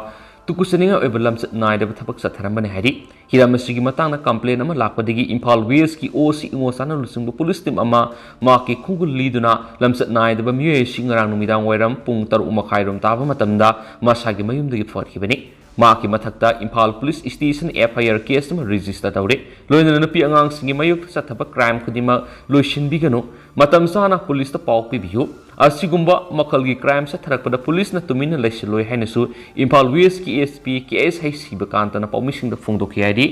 ꯇꯨꯀꯠꯆꯅꯤꯡꯉꯥꯏ ꯑꯣꯏꯕ ꯂꯝꯆꯠ ꯅꯥꯏꯗꯕ ꯊꯕꯛ ꯆꯠꯊꯔꯝꯕꯅꯤ ꯍꯥꯏꯔꯤ꯫ ꯍꯤꯔꯝ ꯑꯁꯤꯒꯤ ꯃꯇꯥꯡꯗ complaint ꯑꯃ ꯂꯥꯛꯄꯗꯒꯤ ꯏꯝꯐꯥꯜ Westꯀꯤ O C ꯏꯉꯣꯆꯥꯅ ꯂꯨꯆꯤꯡꯕ police team ꯑꯃ ꯃꯍꯥꯛꯀꯤ ꯈꯣꯡꯒꯨꯜ ꯂꯤꯗꯨꯅ ꯂꯝꯆꯠ ꯅꯥꯏꯗꯕ ꯃꯤꯑꯣꯏ ꯑꯁꯤ ꯉꯔꯥꯡ ꯅꯨꯃꯤꯗꯥꯡ ꯋꯥꯏꯔꯝ ꯄꯨꯡ ꯇꯔꯨꯛ ꯃꯈꯥꯏꯔꯣꯝ ꯇꯥꯕ ꯃꯇꯝꯗ ꯃꯁꯥꯒꯤ ꯃꯌꯨꯝꯗꯒꯤ ꯐꯒꯠꯈꯤꯕꯅꯤ꯫ ꯃꯍꯥꯛꯀꯤ ꯃꯊꯛꯇ Imphal Police Station F I R case ꯑꯃ register ꯇꯧꯔꯦ꯫ ꯂꯣꯏꯅꯅ ꯅꯨꯄꯤ ꯑꯉꯥꯡꯁꯤꯡꯒꯤ ꯃꯥꯌꯣꯛꯇ ꯆꯠꯊꯕ crime ꯈꯨꯗꯤꯡꯃꯛ ꯂꯣꯏꯁꯤꯟꯕꯤꯒꯅꯨ꯫ ꯃꯇꯝ ꯆꯥꯅ policeꯇ ꯄꯥꯎ ꯄꯤꯕꯤꯌꯨ꯫ ꯑꯁꯤꯒꯨꯝꯕ ꯃꯈꯜꯒꯤ crime ꯆꯠꯊꯔꯛꯄꯗ policeꯅ ꯇꯨꯃꯤꯟꯅ ꯂꯩꯁꯤꯜꯂꯣꯏ ꯍꯥꯏꯅꯁꯨ Imphal Westꯀꯤ S P K S I ꯁꯤꯕꯀꯥꯟꯇꯅ ꯄꯥꯎꯃꯤꯁꯤꯡꯗ ꯐꯣꯡꯗꯣꯛꯈꯤ ꯍꯥꯏꯔꯤ꯫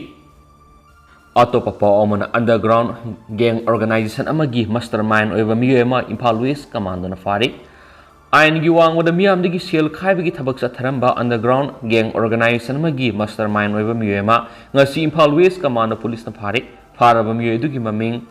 ꯑꯇꯣꯞꯄ ꯄꯥꯎ ꯑꯃꯅ, underground gang organization ꯑꯃꯒꯤ mastermind ꯑꯣꯏꯕ ꯃꯤꯑꯣꯏ ꯑꯃ ꯏꯝꯐꯥꯜ West Commandꯅ ꯐꯥꯔꯤ꯫ ꯑꯥꯏꯟꯒꯤ ꯋꯥꯡꯃꯗ ꯃꯤꯌꯥꯝꯗꯒꯤ ꯁꯦꯜ ꯈꯥꯏꯕꯒꯤ ꯊꯕꯛ ꯆꯠꯊꯔꯝꯕ underground gang organization ꯑꯃꯒꯤ mastermind ꯑꯣꯏꯕ ꯃꯤꯑꯣꯏ ꯑꯃ ꯉꯁꯤ ꯏꯝꯐꯥꯜ West Command policeꯅ ꯐꯥꯔꯦ꯫ ꯐꯥꯔꯕ ꯃꯤꯑꯣꯏ ꯑꯗꯨꯒꯤ ꯃꯃꯤꯡ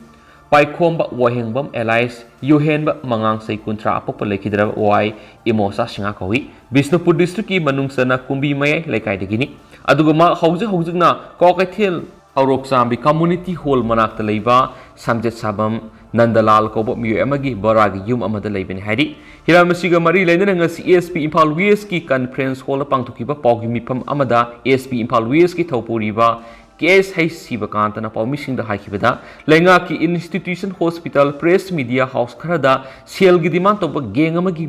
ꯄꯥꯏꯈꯣꯝꯕ ꯋꯥꯍꯦꯡꯕꯝ alias ꯌꯨꯍꯦꯟꯕ ꯃꯉꯥꯡ ꯆꯍꯤ ꯀꯨꯟꯊ꯭ꯔꯥ ꯑꯄꯣꯛꯄ ꯂꯩꯈꯤꯗ꯭ꯔꯕ ꯋꯥꯏ ꯏꯃꯣꯆꯥ ꯁꯤꯡꯍꯥ ꯀꯧꯏ꯫ ꯕꯤꯁꯅꯨꯄꯨꯔ district ꯀꯤ ꯃꯅꯨꯡ ꯆꯟꯅ ꯀꯨꯝꯕꯤ ꯃꯌꯥꯏ ꯂꯩꯀꯥꯏꯗꯒꯤꯅꯤ꯫ ꯑꯗꯨꯒ ꯃꯍꯥꯛ ꯍꯧꯖꯤꯛ ꯍꯧꯖꯤꯛꯅ ꯀ꯭ꯋꯥꯀꯩꯊꯦꯜ ꯍꯧꯔꯣꯛꯆꯥꯝꯕꯤ community hall ꯃꯅꯥꯛꯇ ꯂꯩꯕ ꯁꯝꯖꯦꯠ ꯁꯥꯕꯝ ꯅꯟꯗꯂꯥꯜ ꯀꯧꯕ ꯃꯤꯑꯣꯏ ꯑꯃꯒꯤ ꯚꯔꯥꯒꯤ ꯌꯨꯝ ꯑꯃꯗ ꯂꯩꯕꯅꯤ ꯍꯥꯏꯔꯤ꯫ ꯍꯤꯔꯝ ꯑꯁꯤꯒ ꯃꯔꯤ ꯂꯩꯅꯅ ꯉꯁꯤ S P ꯏꯝꯐꯥꯜ West ꯀꯤ conference hall ꯗ ꯄꯥꯡꯊꯣꯛꯈꯤꯕ ꯄꯥꯎꯒꯤ ꯃꯤꯐꯝ ꯑꯃꯗ S P ꯏꯝꯐꯥꯜ West ꯀꯤ ꯊꯧꯄꯨꯔꯤꯕ K S ꯍꯩꯁ ꯁꯤꯕꯀꯥꯟꯇꯅ ꯄꯥꯎꯃꯤꯁꯤꯡꯗ ꯍꯥꯏꯈꯤꯕꯗ, ꯂꯩꯉꯥꯛꯀꯤ institution, hospital, press, media house ꯈꯔꯗ ꯁꯦꯜꯒꯤ demand ꯇꯧꯕ gang ꯑꯃꯒꯤ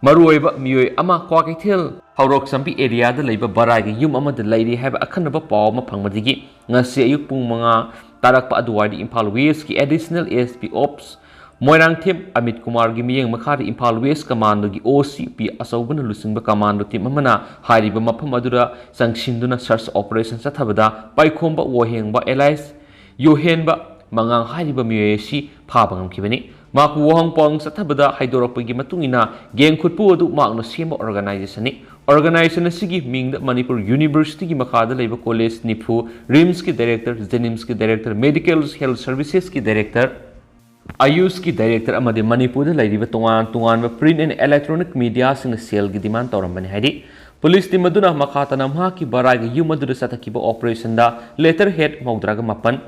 ꯃꯔꯨꯑꯣꯏꯕ ꯃꯤꯑꯣꯏ ꯑꯃ ꯀ꯭ꯋꯥꯀꯩꯊꯦꯜ ꯍꯧꯔꯣꯛꯆꯥꯝꯕꯤ area ꯗ ꯂꯩꯕ ꯚꯔꯥꯒꯤ ꯌꯨꯝ ꯑꯃꯗ ꯂꯩꯔꯤ ꯍꯥꯏꯕ ꯑꯈꯟꯅꯕ ꯄꯥꯎ ꯑꯃ ꯐꯪꯕꯗꯒꯤ ꯉꯁꯤ ꯑꯌꯨꯛ ꯄꯨꯡ ꯃꯉꯥ ꯇꯥꯔꯛꯄ ꯑꯗꯨꯋꯥꯏꯗ ꯏꯝꯐꯥꯜ West ꯀꯤ Additional S P Ops Moirangthem Amit ꯀꯨꯃꯥꯔꯒꯤ ꯃꯤꯠꯌꯦꯡ ꯃꯈꯥꯗ ꯏꯝꯐꯥꯜ West Commando ꯒꯤ O C P ꯑꯆꯧꯕꯅ ꯂꯨꯆꯤꯡꯕ commando team ꯑꯃꯅ ꯍꯥꯏꯔꯤꯕ ꯃꯐꯝ ꯑꯗꯨꯗ ꯆꯪꯁꯤꯟꯗꯨꯅ search operation ꯆꯠꯊꯕꯗ ꯄꯥꯏꯈꯣꯝꯕ ꯋꯥꯍꯦꯡꯕ alias ꯌꯣꯍꯦꯟꯕ ꯃꯉꯥꯡ ꯍꯥꯏꯔꯤꯕ ꯃꯤꯑꯣꯏ ꯑꯁꯤ ꯐꯥꯕ ꯉꯝꯈꯤꯕꯅꯤ꯫ ꯃꯍꯥꯛꯄꯨ ꯋꯥꯍꯪ ꯄꯥꯎꯍꯪ ꯆꯠꯊꯕꯗ ꯍꯥꯏꯗꯣꯔꯛꯄꯒꯤ ꯃꯇꯨꯡ ꯏꯟꯅ gang ꯈꯨꯠꯄꯨ ꯑꯗꯨ ꯃꯍꯥꯛꯅ ꯁꯦꯝꯕ organization ꯅꯤ꯫ Organization ꯑꯁꯤꯒꯤ ꯃꯤꯡꯗ ꯃꯅꯤꯄꯨꯔ University ꯒꯤ ꯃꯈꯥꯗ ꯂꯩꯕ college ꯅꯤꯐꯨ, RIMS ꯀꯤ director, JNIMS ꯀꯤ director, medical health services ꯀꯤ director, AYUSH ꯀꯤ director ꯑꯃꯗꯤ ꯃꯅꯤꯄꯨꯔꯗ ꯂꯩꯔꯤꯕ ꯇꯣꯉꯥꯟ ꯇꯣꯉꯥꯟꯕ print and electronic media ꯁꯤꯡꯅ ꯁꯦꯜꯒꯤ demand ꯇꯧꯔꯝꯕꯅꯤ ꯍꯥꯏꯔꯤ꯫ Police team ꯑꯗꯨꯅ ꯃꯈꯥ ꯇꯥꯅ ꯃꯍꯥꯛꯀꯤ ꯚꯔꯥꯒꯤ ꯌꯨꯝ ꯑꯗꯨꯗ ꯆꯠꯊꯈꯤꯕ operation ꯗ letterhead ꯃꯧꯗ꯭ꯔꯥꯒ ꯃꯥꯄꯟ,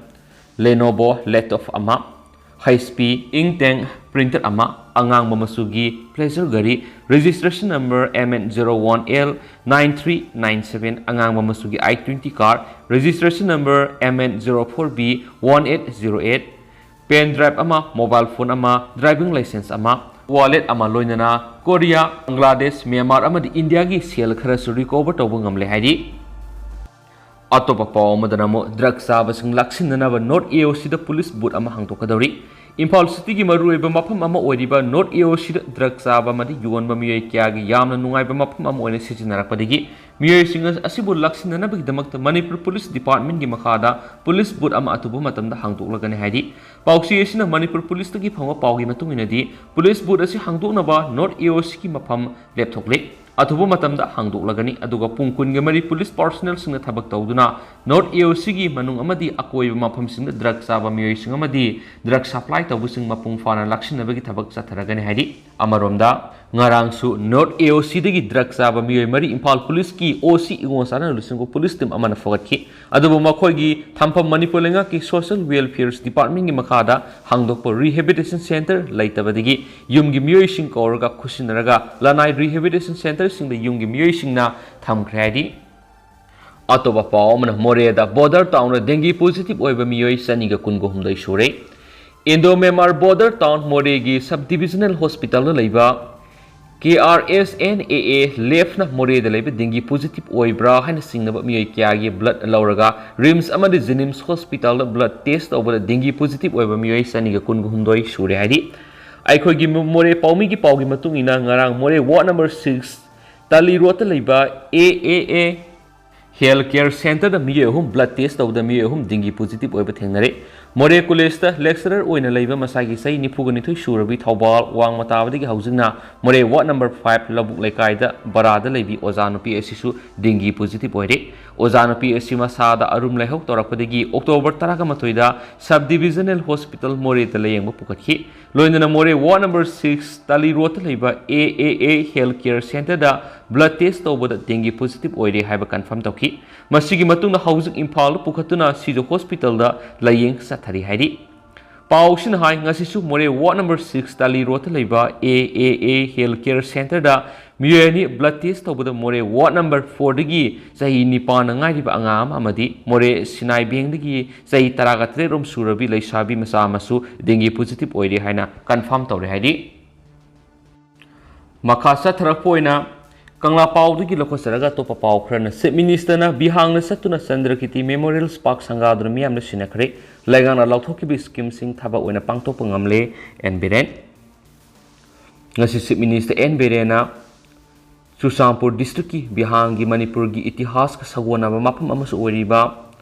Lenovo laptop ꯑꯃ, H P inktank printer ꯑꯃ, ꯑꯉꯥꯡꯕ ꯃꯆꯨꯒꯤ Pleasure ꯒꯥꯔꯤ, registration number M N zero one L nine three nine seven, ꯑꯉꯥꯡꯕ ꯃꯆꯨꯒꯤ I twenty car, registration number M N zero four B one eight zero eight, pen drive ꯑꯃ, mobile phone ꯑꯃ, driving license ꯑꯃ, wallet ꯑꯃ, ꯂꯣꯏꯅꯅ Korea, Bangladesh, Myanmar ꯑꯃꯗꯤ ꯏꯟꯗꯤꯌꯥꯒꯤ ꯁꯦꯜ ꯈꯔꯁꯨ recover ꯇꯧꯕ ꯉꯝꯂꯦ ꯍꯥꯏꯔꯤ꯫ ꯑꯇꯣꯞꯄ ꯄꯥꯎ ꯑꯃꯗꯅ ꯑꯃꯨꯛ drug ꯆꯥꯕꯁꯤꯡ ꯂꯥꯛꯁꯤꯟꯅꯅꯕ North A O C the police booth ꯑꯃ ꯍꯥꯡꯗꯣꯛꯀꯗꯧꯔꯤ꯫ ꯏꯝꯐꯥꯜ cityꯒꯤ ꯃꯔꯨꯑꯣꯏꯕ ꯃꯐꯝ ꯑꯃ ꯑꯣꯏꯔꯤꯕ North A O C the drug ꯆꯥꯕ ꯑꯃꯗꯤ ꯌꯣꯟꯕ ꯃꯤꯑꯣꯏ ꯀꯌꯥꯒꯤ ꯌꯥꯝꯅ ꯅꯨꯡꯉꯥꯏꯕ ꯃꯐꯝ ꯑꯃ ꯑꯣꯏꯅ ꯁꯤꯖꯤꯟꯅꯔꯛꯄꯗꯒꯤ ꯃꯤꯑꯣꯏꯁꯤꯡ ꯑꯁꯤꯕꯨ ꯂꯥꯛꯁꯤꯟꯅꯅꯕꯒꯤꯗꯃꯛꯇ ꯃꯅꯤꯄꯨꯔ Police Department ꯀꯤ ꯃꯈꯥꯗ police booth ꯑꯃ ꯑꯊꯨꯕ ꯃꯇꯝꯗ ꯍꯥꯡꯗꯣꯛꯂꯒꯅꯤ ꯍꯥꯏꯔꯤ꯫ ꯄꯥꯎꯆꯦ ꯑꯁꯤꯅ ꯃꯅꯤꯄꯨꯔ police ꯇꯒꯤ ꯐꯪꯕ ꯄꯥꯎꯒꯤ ꯃꯇꯨꯡ ꯏꯟꯅꯗꯤ, police booth ꯑꯁꯤ ꯍꯥꯡꯗꯣꯛꯅꯕ North A O C ꯒꯤ ꯃꯐꯝ ꯂꯦꯞꯊꯣꯛꯂꯤ꯫ ꯑꯊꯨꯕ ꯃꯇꯝꯗ ꯍꯥꯡꯗꯣꯛꯂꯒꯅꯤ꯫ ꯑꯗꯨꯒ ꯄꯨꯡ ꯀꯨꯟꯒ ꯃꯔꯤ ꯄꯨꯂꯤꯁ ꯄꯥꯔꯁꯣꯅꯦꯜꯁꯤꯡꯅ ꯊꯕꯛ ꯇꯧꯗꯨꯅ ꯅꯣꯔꯠ ꯑꯦ ꯑꯣ ꯁꯤꯒꯤ ꯃꯅꯨꯡ ꯑꯃꯗꯤ ꯑꯀꯣꯏꯕ ꯃꯐꯝꯁꯤꯡꯗ ꯗ꯭ꯔꯒ ꯆꯥꯕ ꯃꯤꯑꯣꯏꯁꯤꯡ ꯑꯃꯗꯤ ꯗ꯭ꯔꯒ ꯁꯄ꯭ꯂꯥꯏ ꯇꯧꯕꯁꯤꯡ ꯃꯄꯨꯡ ꯐꯥꯅ ꯂꯥꯛꯁꯤꯟꯅꯕꯒꯤ ꯊꯕꯛ ꯆꯠꯊꯔꯒꯅꯤ ꯍꯥꯏꯔꯤ꯫ ꯑꯃꯔꯣꯝꯗ, ꯉꯔꯥꯡꯁꯨ ꯅꯣꯔꯠ ꯑꯦ ꯑꯣ ꯁꯤꯗꯒꯤ ꯗ꯭ꯔꯒ ꯆꯥꯕ ꯃꯤꯑꯣꯏ ꯃꯔꯤ ꯏꯝꯐꯥꯜ ꯄꯨꯂꯤꯁꯀꯤ ꯑꯣ ꯁꯤ ꯏꯉꯣꯟ ꯆꯥꯟꯅ ꯂꯨꯆꯤꯡꯕ ꯄꯨꯂꯤꯁ ꯇꯤꯝ ꯑꯃꯅ ꯐꯒꯠꯈꯤ꯫ ꯑꯗꯨꯕꯨ ꯃꯈꯣꯏꯒꯤ ꯊꯝꯐꯝ ꯃꯅꯤꯄꯨꯔ ꯂꯩꯉꯥꯛꯀꯤ ꯁꯣꯁꯤꯌꯦꯜ ꯋꯦꯜꯐꯤꯌꯔ ꯗꯤꯄꯥꯔꯠꯃꯦꯟꯒꯤ ꯃꯈꯥꯗ ꯍꯥꯡꯗꯣꯛꯄ ꯔꯤꯍꯦꯕꯤꯂꯤꯇꯦꯁꯟ ꯁꯦꯟꯇꯔ ꯂꯩꯇꯕꯗꯒꯤ ꯌꯨꯝꯒꯤ ꯃꯤꯑꯣꯏꯁꯤꯡ ꯀꯧꯔꯒ ꯈꯨꯠꯁꯤꯟꯅꯔꯒ ꯂꯅꯥꯏ ꯔꯤꯍꯦꯕꯤꯂꯤꯇꯦꯁꯟ ꯁꯦꯟꯇꯔꯁꯤꯡꯗ ꯌꯨꯝꯒꯤ ꯃꯤꯑꯣꯏꯁꯤꯡꯅ ꯊꯝꯈ꯭ꯔꯦ ꯍꯥꯏꯔꯤ꯫ ꯑꯇꯣꯞꯄ ꯄꯥꯎ ꯑꯃꯅ, ꯃꯣꯔꯦꯗ ꯕꯣꯔꯗꯔ ꯇꯥꯎꯟꯗ ꯗꯦꯡꯒꯤ ꯄꯣꯖꯤꯇꯤꯚ ꯑꯣꯏꯕ ꯃꯤꯑꯣꯏ ꯆꯅꯤꯒ ꯀꯨꯟꯒ ꯍꯨꯝꯗꯣꯏ ꯁꯨꯔꯦ꯫ ꯏꯟꯗꯣ ꯃ꯭ꯌꯥꯟꯃꯥꯔ ꯕꯣꯔꯗꯔ ꯇꯥꯎꯟ ꯃꯣꯔꯦꯒꯤ ꯁꯕ ꯗꯤꯕꯤꯖꯅꯦꯜ ꯍꯣꯁꯄꯤꯇꯥꯜꯗ ꯂꯩꯕ ꯀꯦ ꯑꯥꯔ ꯑꯦꯁ ꯑꯦꯟ ꯑꯦ ꯑꯦ ꯂꯦꯐꯅ ꯃꯣꯔꯦꯗ ꯂꯩꯕ ꯗꯦꯡꯒꯤ ꯄꯣꯖꯤꯇꯤꯚ ꯑꯣꯏꯕ꯭ꯔꯥ ꯍꯥꯏꯅ ꯆꯤꯡꯅꯕ ꯃꯤꯑꯣꯏ ꯀꯌꯥꯒꯤ ꯕ꯭ꯂꯗ ꯂꯧꯔꯒ ꯔꯤꯝꯁ ꯑꯃꯗꯤ ꯖꯦꯅꯤꯝꯁ ꯍꯣꯁꯄꯤꯇꯥꯜꯗ ꯕ꯭ꯂꯗ ꯇꯦꯁ ꯇꯧꯕꯗ ꯗꯦꯡꯒꯤ ꯄꯣꯖꯤꯇꯤꯚ ꯑꯣꯏꯕ ꯃꯤꯑꯣꯏ ꯆꯅꯤꯒ ꯀꯨꯟꯒ ꯍꯨꯝꯗꯣꯏ ꯁꯨꯔꯦ ꯍꯥꯏꯔꯤ꯫ ꯑꯩꯈꯣꯏꯒꯤ ꯃꯣꯔꯦ ꯄꯥꯎꯃꯤꯒꯤ ꯄꯥꯎꯒꯤ ꯃꯇꯨꯡ ꯏꯟꯅ, ꯉꯔꯥꯡ ꯃꯣꯔꯦ ꯋꯥꯔꯗ ꯅꯝꯕꯔ ꯁꯤꯛꯁ ꯇꯥꯂꯤ ꯔꯣꯗꯇ ꯂꯩꯕ ꯑꯦ ꯑꯦ ꯑꯦ ꯍꯦꯜꯊ ꯀꯦꯌꯔ ꯁꯦꯟꯇꯔꯗ ꯃꯤꯑꯣꯏ ꯑꯍꯨꯝ ꯕ꯭ꯂꯗ ꯇꯦꯁ ꯇꯧꯕꯗ ꯃꯤꯑꯣꯏ ꯑꯍꯨꯝ ꯗꯦꯡꯒꯤ ꯄꯣꯖꯤꯇꯤꯚ ꯑꯣꯏꯕ ꯊꯦꯡꯅꯔꯦ꯫ ꯃꯣꯔꯦ ꯀꯣꯂꯦꯖꯇ ꯂꯦꯛꯆꯔꯔ ꯑꯣꯏꯅ ꯂꯩꯕ ꯃꯁꯥꯒꯤ ꯆꯍꯤ ꯅꯤꯐꯨꯒ ꯅꯤꯊꯣꯏ ꯁꯨꯔꯕꯤ ꯊꯧꯕꯥꯜ ꯋꯥꯡꯃ ꯇꯥꯕꯗꯒꯤ ꯍꯧꯖꯤꯛꯅ ꯃꯣꯔꯦ ꯋꯥꯔꯗ ꯅꯝꯕꯔ ꯐꯥꯏꯚ ꯂꯧꯕꯨꯛ ꯂꯩꯀꯥꯏꯗ ꯕꯔꯥꯗ ꯂꯩꯕꯤ ꯑꯣꯖꯥ ꯅꯨꯄꯤ ꯑꯁꯤꯁꯨ ꯗꯦꯡꯒꯤ ꯄꯣꯖꯤꯇꯤꯚ ꯑꯣꯏꯔꯦ꯫ ꯑꯣꯖꯥ ꯅꯨꯄꯤ ꯑꯁꯤ ꯃꯁꯥꯗ ꯑꯔꯨꯝ ꯂꯥꯏꯍꯧ ꯇꯧꯔꯛꯄꯗꯒꯤ ꯑꯣꯛꯇꯣꯕꯔ ꯇꯔꯥꯒ ꯃꯥꯊꯣꯏꯗ ꯁꯕ ꯗꯤꯕꯤꯖꯅꯦꯜ ꯍꯣꯁꯄꯤꯇꯥꯜ ꯃꯣꯔꯦꯗ ꯂꯥꯌꯦꯡꯕ ꯄꯨꯈꯠꯈꯤ꯫ ꯂꯣꯏꯅꯅ ꯃꯣꯔꯦ ꯋꯥꯔꯗ ꯅꯝꯕꯔ ꯁꯤꯛꯁ ꯇꯥꯂꯤ ꯔꯣꯗꯇ ꯂꯩꯕ ꯑꯦ ꯑꯦ ꯑꯦ ꯍꯦꯜꯊ ꯀꯦꯌꯔ ꯁꯦꯟꯇꯔꯗ ꯕ꯭ꯂꯗ ꯇꯦꯁ ꯇꯧꯕꯗ ꯗꯦꯡꯒꯤ ꯄꯣꯖꯤꯇꯤꯚ ꯑꯣꯏꯔꯦ ꯍꯥꯏꯕ ꯀꯟꯐꯥꯔꯝ ꯇꯧꯈꯤ꯫ ꯃꯁꯤꯒꯤ ꯃꯇꯨꯡꯗ ꯍꯧꯖꯤꯛ ꯏꯝꯐꯥꯜꯗ ꯄꯨꯈꯠꯇꯨꯅ ꯁꯤꯖ ꯍꯣꯁꯄꯤꯇꯥꯜꯗ ꯂꯥꯌꯦꯡ ꯆꯠꯊꯔꯤ ꯍꯥꯏꯔꯤ꯫ ꯄꯥꯎꯁꯤꯅ ꯍꯥꯏ, ꯉꯁꯤꯁꯨ ꯃꯣꯔꯦ ꯋꯥꯔꯗ ꯅꯝꯕꯔ ꯁꯤꯛꯁ ꯇꯥꯂꯤ ꯔꯣꯗꯇ ꯂꯩꯕ ꯑꯦ ꯑꯦ ꯑꯦ ꯍꯦꯜꯊ ꯀꯦꯌꯔ ꯁꯦꯟꯇꯔꯗ ꯃꯤꯑꯣꯏ ꯑꯅꯤ ꯕ꯭ꯂꯗ ꯇꯦꯁ ꯇꯧꯕꯗ ꯃꯣꯔꯦ ꯋꯥꯔꯗ ꯅꯝꯕꯔ ꯐꯣꯔꯗꯒꯤ ꯆꯍꯤ ꯅꯤꯄꯥꯟꯗ ꯉꯥꯏꯔꯤꯕ ꯑꯉꯥꯡ ꯑꯃ ꯑꯃꯗꯤ ꯃꯣꯔꯦ ꯁꯤꯅꯥꯏꯕꯦꯡꯗꯒꯤ ꯆꯍꯤ ꯇꯔꯥꯒ ꯇꯔꯦꯠ ꯔꯣꯝ ꯁꯨꯔꯕꯤ ꯂꯩꯁꯥꯕꯤ ꯃꯆꯥ ꯑꯃꯁꯨ ꯗꯦꯡꯒꯤ ꯄꯣꯖꯤꯇꯤꯚ ꯑꯣꯏꯔꯦ ꯍꯥꯏꯅ ꯀꯟꯐꯥꯔꯝ ꯇꯧꯔꯦ ꯍꯥꯏꯔꯤ꯫ ꯃꯈꯥ ꯆꯠꯊꯔꯛꯄ ꯑꯣꯏꯅ ꯀꯪꯂꯥ ꯄꯥꯎꯗꯒꯤ ꯂꯧꯈꯠꯆꯔꯒ ꯑꯇꯣꯞꯄ ꯄꯥꯎ ꯈꯔꯅ, ꯆꯤꯐ ꯃꯤꯅꯤꯁꯇꯔꯅ ꯕꯤꯍꯥꯡꯗ ꯆꯠꯇꯨꯅ ꯆꯟꯗ꯭ꯔꯀꯤꯇꯤ ꯃꯦꯃꯣꯔꯤꯌꯦꯜ ꯄꯥꯔꯛ ꯁꯪꯒꯥꯗꯨꯅ ꯃꯤꯌꯥꯝꯗ ꯁꯤꯟꯅꯈ꯭ꯔꯦ꯫ ꯂꯩꯉꯥꯛꯅ ꯂꯥꯎꯊꯣꯛꯈꯤꯕ ꯁ꯭ꯀꯤꯝꯁꯤꯡ ꯊꯕꯛ ꯑꯣꯏꯅ ꯄꯥꯡꯊꯣꯛꯄ ꯉꯝꯂꯦ, ꯑꯦꯟ ꯕꯤꯔꯦꯟ꯫ ꯉꯁꯤ ꯆꯤꯐ ꯃꯤꯅꯤꯁꯇꯔ ꯑꯦꯟ ꯕꯤꯔꯦꯟꯅ ꯆꯨꯔꯆꯥꯟꯄꯨꯔ ꯗꯤꯁꯇ꯭ꯔꯤꯛꯀꯤ ꯕꯤꯍꯥꯡꯒꯤ ꯃꯅꯤꯄꯨꯔꯒꯤ ꯏꯇꯤꯍꯥꯁꯀ ꯁꯥꯒꯣꯟꯅꯕ ꯃꯐꯝ ꯑꯃꯁꯨ ꯑꯣꯏꯔꯤꯕ